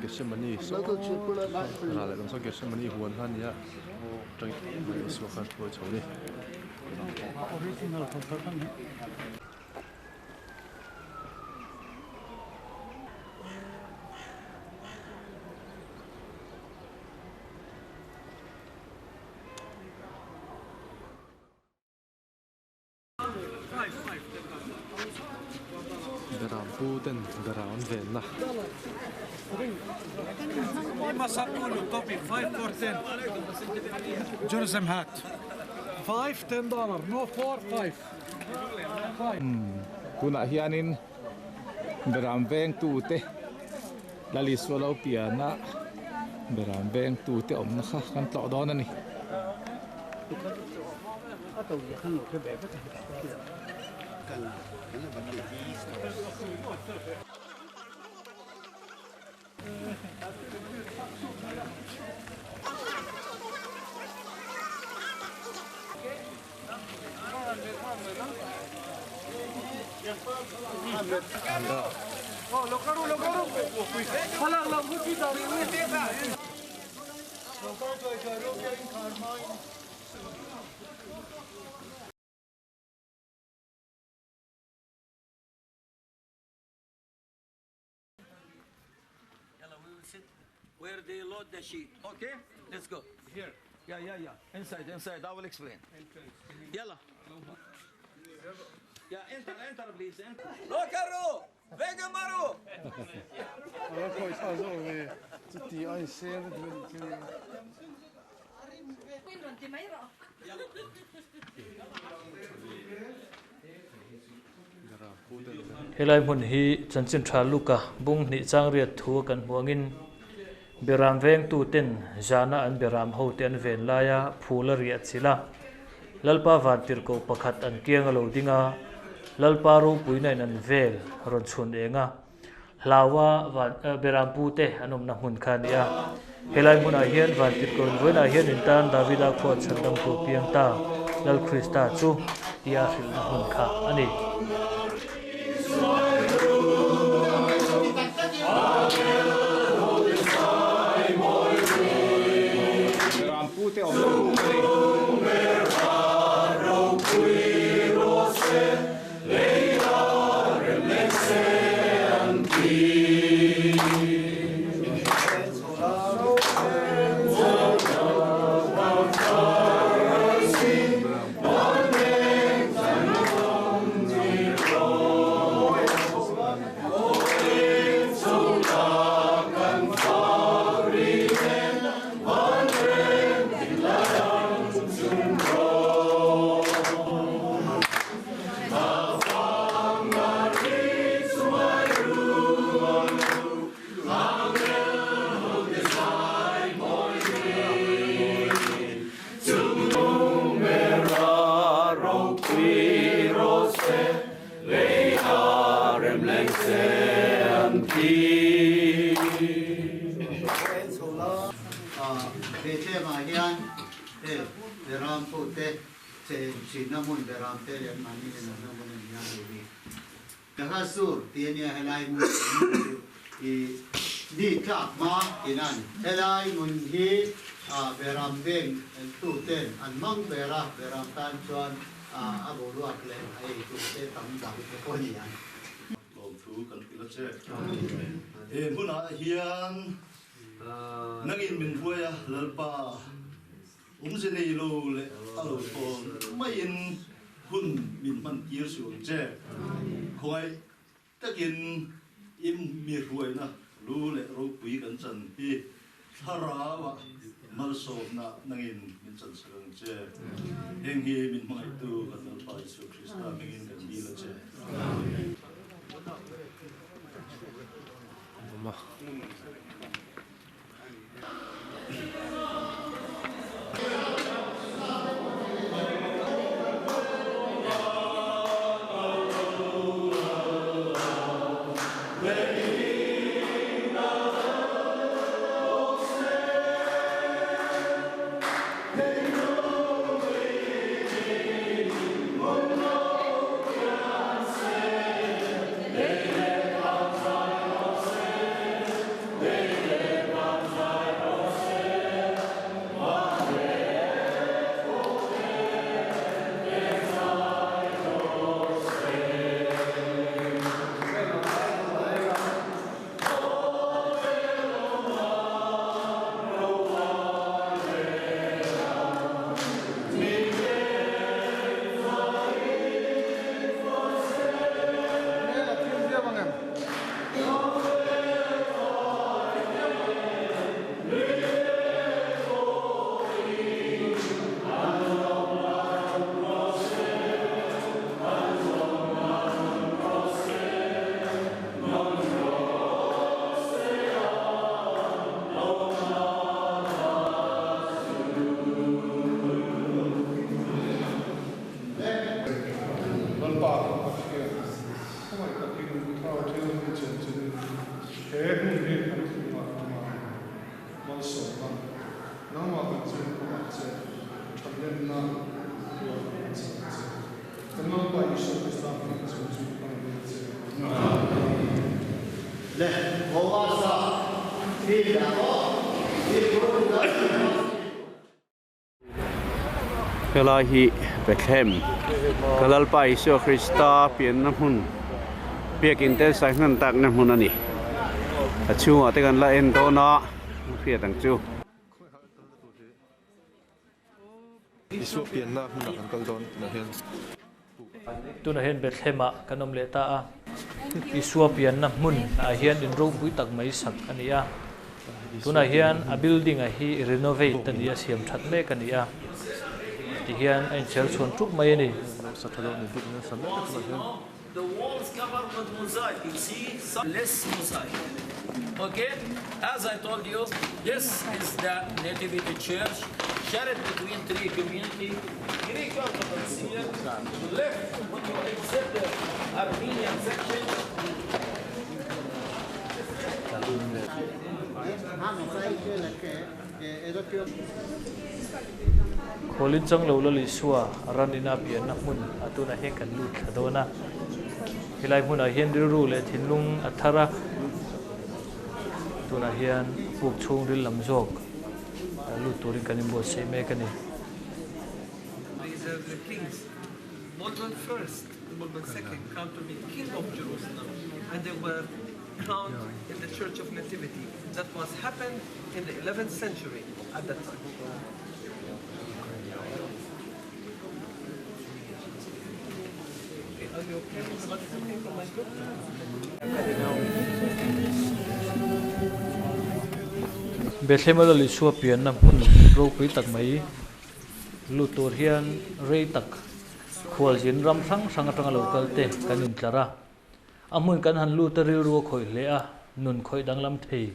Gethsemane saw ral leh lam saw Gethsemane huan kha a ni a atangin Isua khan hruai chho a ni. Beram pu ten beram an venna. Tunah hianin beram vengtute Lal Isua lo piana beram vengtute awmna kha kan tlawh dawn a ni. Where they load the sheet. Okay, let's go. Here. Yeah, yeah, yeah. Inside, inside. I will explain. Yalla. Yeah, enter, enter, please. Enter. Lokaru! Vegamaru! Helai hmun hi chanchin tha Luka bung hnih chang riat thu a kan hmuh angin Beram vengtu ten zana an beram ho te an ven laia phul a riah chilh a. Lalpa vantirhkoh pakhat an kiang a lo ding a, Lalpa ropuina in an vel rawn chhun eng a. Hlaua van beram pu te an awmna hmun kha a ni a. Helai hmunah hian vantirhkoh in vawiinah hian in tan Davida khua chhandamtu piang ta Lal Krista chu tia a hrilhna hmun kha a ni. Lawmthu kan hrilh a che. He hmunah hian nangin min hruai a, Lalpa, awmze nei lo leh a lo thawn maiin hun min hman tir suh ang che. Khawngaih takin i mi hruaina lu leh ropui kan chan hi Thlarauah malsawmna nangin min chansak ang che. Heng hi min hmangaihtu kan Lalpa Isua Krista hmingin kan dil a che. Amen. Lalpa kan Pathian, khawngaih takin Thlarau Thianghlim chanchin he hun hi kan chungah nangmah malsawmna, nangmah kan chung kawngah che thatlenna tuar kan chak che. Kan Lalpa Isua Krista hming chung chu kan dil che. Amen. Le Boaza field ah pawh Helai hi Bethlehem ka Lalpa Isua Krista pianna hmun biakin te sai hman takna hmun a ni. A chhungah te kan la en dawn a, a hriat ang chu. Isua pianna hmunah kan kal dawn tunah hian. Tunah hian Bethlehem ah kan awm leh ta a, Isua pianna hmun ah hian in ropui tak mai sak a ni a. Tunah hian a building a hi renovate a ni a, siam that mek a ni a, tihian a inchher chhuan tuk mai a ni. The walls covered with mosaic. You see some less mosaic. Okay, as I told you, this is the Nativity Church, shared between three community. Greek Orthodox here, left when you exit the Armenian section. Khualin chang lo Lal Isua ran ina pianna hmun a tunah hian kan lut thla dawn a. Helai hmunah hian rilru leh thinlung a thar a, tunah hian puk chhungril lam zawk lut turin kan inbuatsaih mek a ni. These are the kings, Baldwin first and Baldwin second crowned to be king of Jerusalem, and they were crowned in the Church of Nativity. That was happened in the 11th century at that time. Are you okay? Everybody's okay from my group? Bethlehem Lal Isua pianna hmun ropui tak mai lut tur hian rei tak khualzin ram hrang hrang atanga lo kal te kan intlar a. A hmun kan han lut a rilru a khawih hle a, nun khawih danglam thei.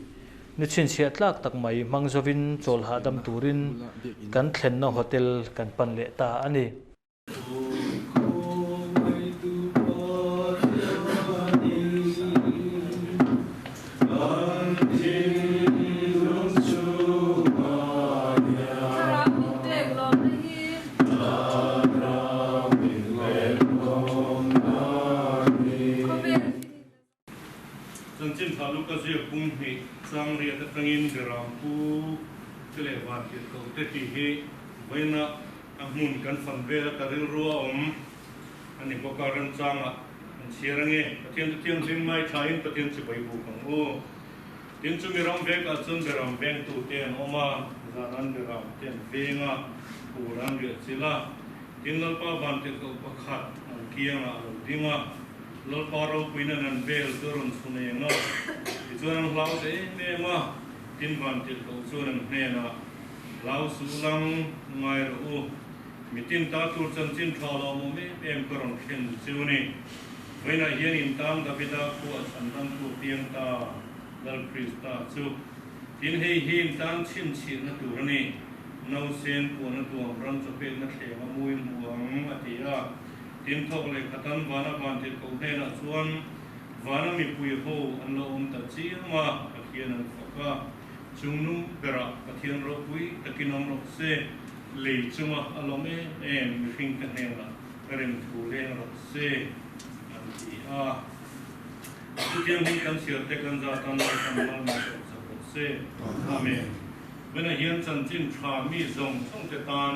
Ni chhinchhiah tlak tak mai hmang zovin chawl hahdam turin kan thlenna hotel kan pan leh ta a ni. Chanchin tha Luka ziak bung hnih chang riat atangin Beram Pu te leh Vantirhkoh te tih hi vawiina a hmun kan fan vel a ka rilru a awm a ni bawk a, remchangah kan chhiar ange. Pathian chu thianghlim ngai thlain Pathian chibai buk ang u. Tin chumi ram vekah chuan Beram vengtute an awm a, zanan Beram te an veng a, phur an riah chilh a. Tin Lalpa vantirhkoh pakhat an kiangah a lo ding a, Lalpa ropuiin an vel chu a rawn chhun eng a, tichuan an hlau ta em em a. Tin vantirhkoh chuan an hnenah, Hlau suh lang, ngai rawh u. Mitin ta tur chanchin tha lo awm em em ka rawn thlen chu ni. Vawiinah hian in tan Davida khua chhandamtu piang ta Lal Krista chu. Tin hei hi in tan chhinchhiahna tur a ni. Nausen puana tuam ram chawpekna thleng a muin hmu ang, a ti a. Tin thawk leh khatan vana vantirhkoh hnenah chuan vana mipui ho an lo awm ta chiam a, Pathian an fak a. Chungnung berah Pathian ropui takin awm rawh se, lei chunga a lawm em em mihringte hnenah remthu leng rawh se, an ti a. Chutiang hun kan chhiarte kan zat a Lalpan mal min sawm sak rawh se. Amen. Vawiinah hian chanchin tha mi zawng zawng te tan,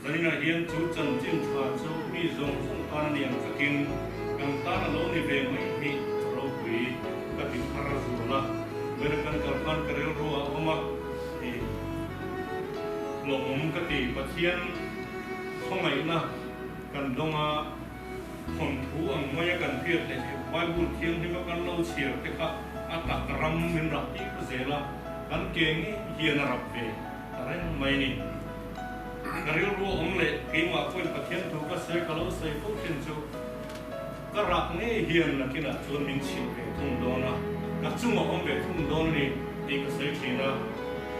zaninah hian chu chanchin tha chu mi zawng zawng tan a ni ang tlakin kan tan a lo ni ve mai hi ropui ka ti thar zual a. Vawiinah kan kal khan ka rilru a awm a, i lawmawm ka ti. Pathian khawngaihna kan dawng a. Thawnthu ang maia kan hriat leh Bible thianghlima kan lo chhiar te kha a tak ram min rah tir zel a, kan ke ngei hian a rap ve ta reng mai ni. Ka rilru a awm leh keimah pawhin Pathian thu ka sawi ka lo sawi fo thin chu ka rah ngei hian nakinah chuan min chhilh ve thung dawn a, ka chungah awm ve thung dawn a ni tih ka sawi thin a.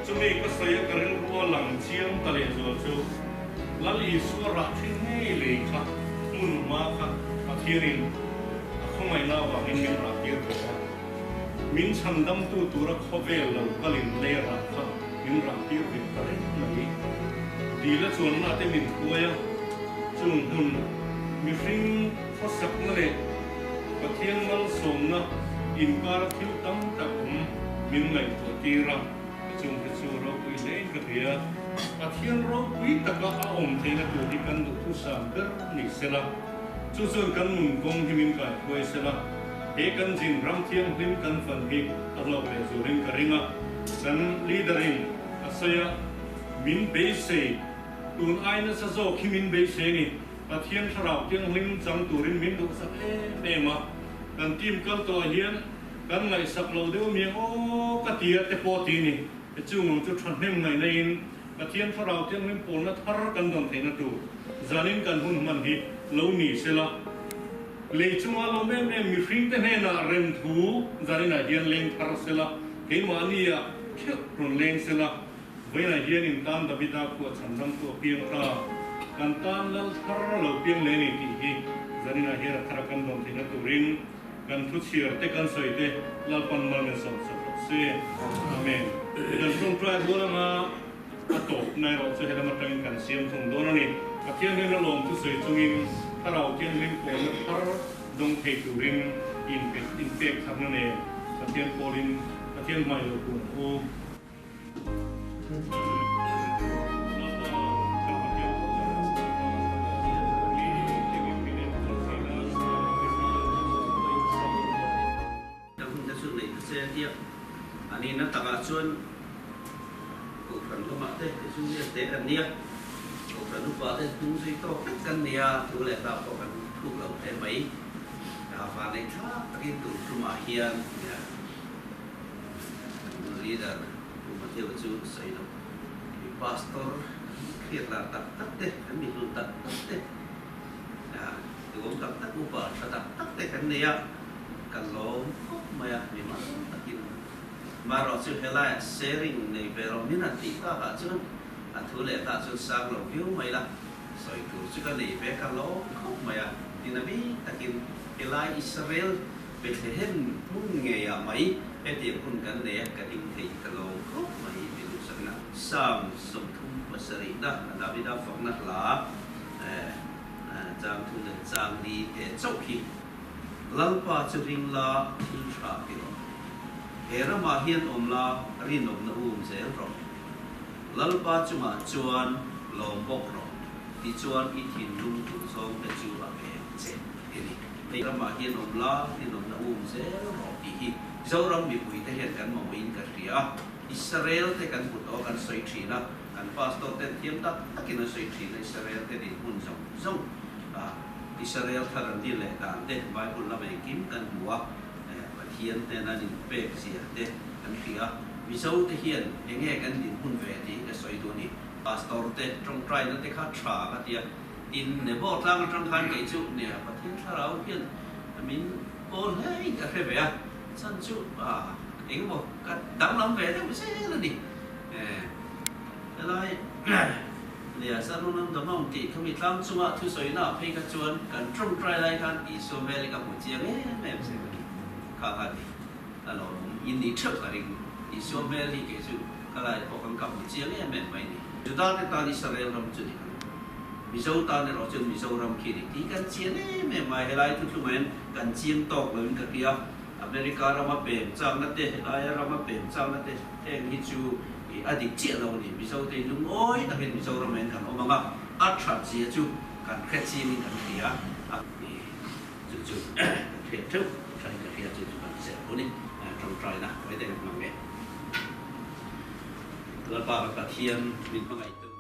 Chumi ka sawi a ka rilru a lang chiang ta lehzual chu Lal Isua rah thin ngei lei kha hmun hma kha Pathianin a khawngaihna avangin min rah tir tawh a, min chhandamtu tura khawvel lo kalin lei a rah kha min rah tir ve ta reng mai. Dila chuanna te min hruai a, chung hmun mihring khawsakna leh Pathian malsawmna inkara thil tam tak awm min ngaihtuah tir a. Chung te chu ropui hlein ka hria. Pathian ropui taka a awm theihna tur hi kan duhthusam ber ni sela, chu chuan kan nun kawng hi min kaihruai sela, he kan zin ram thianghlim kan fan hi a hlawk leh zualin ka ring a. Kan leader in a sawi a, min beisei, tun ai nasa zawk hi min beisei a ni. Pathian thlarau thianghlim chang turin min duhsak em em a, kan team kal tawh ah hian. Kan ngaihsak lo deuh miang aw ka ti a te pawh ti ni. Chung ang chu thahnem ngaihna in Pathian Thlarau Thianghlim pawlna thar kan dawn theihna tur zanin kan hun hman hi lo ni sela. Lei chunga lawm em em mihring te hnenah rem thu zaninah hian leng thar sela, keimahni ah theuh rawn leng sela. Vawiinah hian in tan Davida khuah chhandamtu a piang ta, kan tan lal thar lo piang leh a ni tih hi zaninah hian a thar a kan dawn theihna turin kan thu chhiar te kan sawi te Lalpan mal min sawm sak rawh se. Amen. Kan tawngtai rual anga a tawpna erawh chu helam atangin kan siam thung dawn a ni. Pathian hian a lawm thu sawi chungin Thlarau Thianghlim pawlna thar dawng thei turin inpek tharna nen Pathian pawlin Pathian hmai lo kun ang u. Ka hun te chu nei ta che tia a nihna takah chuan Kohhran lamah te kei chu nge te kan nia, Kohhran upa te hnung zui tawk vek kan nia, thu leh hla pawh kan thuk lo hle mai. Ka vanneih thlak takin tun tumah hian Leader Pu Matthew chu sawi lo. Mi pastor hriat lar tak tak te, kan mi hlun tak tak te, duhawm tak tak upa tha tak tak te kan nei a, kan lawm khawp mai a, mi mal takin. Marawh chu helaiah sharing nei ve rawh min han tih takah chuan a thu leh tah chuan sang lo viau mai la, sawi tur chu ka nei ve ka lawm khawp mai a, tin a bik takin helai Israel Bethlehem hmun ngeiah mai hetiang hun kan nei a, ka ding thei ka lo khawp mai ti duhsakna. Psalm 37 na Davida fakna hla chang thum leh chang li te chauh hi Lalpa chu ring la thil tha ti rawh. He ramah hian awm la rinawmna um zel rawh. Lalpa chungah chuan lawm bawk rawh tichuan i thinlung duhzawng te chu a pe ang che ti ni. Hei ramah hian awm la, rinawmna um zel rawh tih hi Zoram mipuite hian kan mamawhin ka hria a. Israel te kan hmu tawh a, kan sawi thin a, kan pastor ten thiam tak takin an sawi thin a, Israel te dinhmun zawng zawng a, Israel thar an din leh dan te Bible lama engkim kan hmu a, Pathian ten an inpek zia te kan hria a. Mizo te hian enge kan dinhmun ve tih hi ka sawi duh a ni. Pastor te tawngtaina te kha tha ka ti a. Tin, Nebo tlang atang khan kei chu nia Pathian thlarau hian min pawl hle in ka hre ve a, chan chu eng emaw ka danglam ve deuh zel a ni. Helai nia Sermon on the Mount tih khami tlang chunga thusawina ah phei kha chuan kan tawngtai lai khan Isua hmel hi ka hmu chiang em em zel a ni. Kha kha ni a lawmawm in nih theuh ka ring. Isua hmel hi kei chu ka lai pawh kan ka hmu chiang em em mai ni. Juda te tan Israel ram chu ni kan. Mizo tan erawh chuan Mizoram khi ni tih kan chian em em a, helai thuthlungah hian kan chiang tawk loin ka hria. America rama pem chakna te, helaia rama pem chakna te heng hi chu a dik chiah lo a ni. Mizo te hi lungawi takin Mizoramah hian kan awm ang a, a that zia chu kan hre chiangin kan hria a, chu chu kan hriat theuh thain ka hria, chu chu kan zir hun i tawngtaina huai deuh hmang e. Lalpa ka Pathian min hmangaihtu.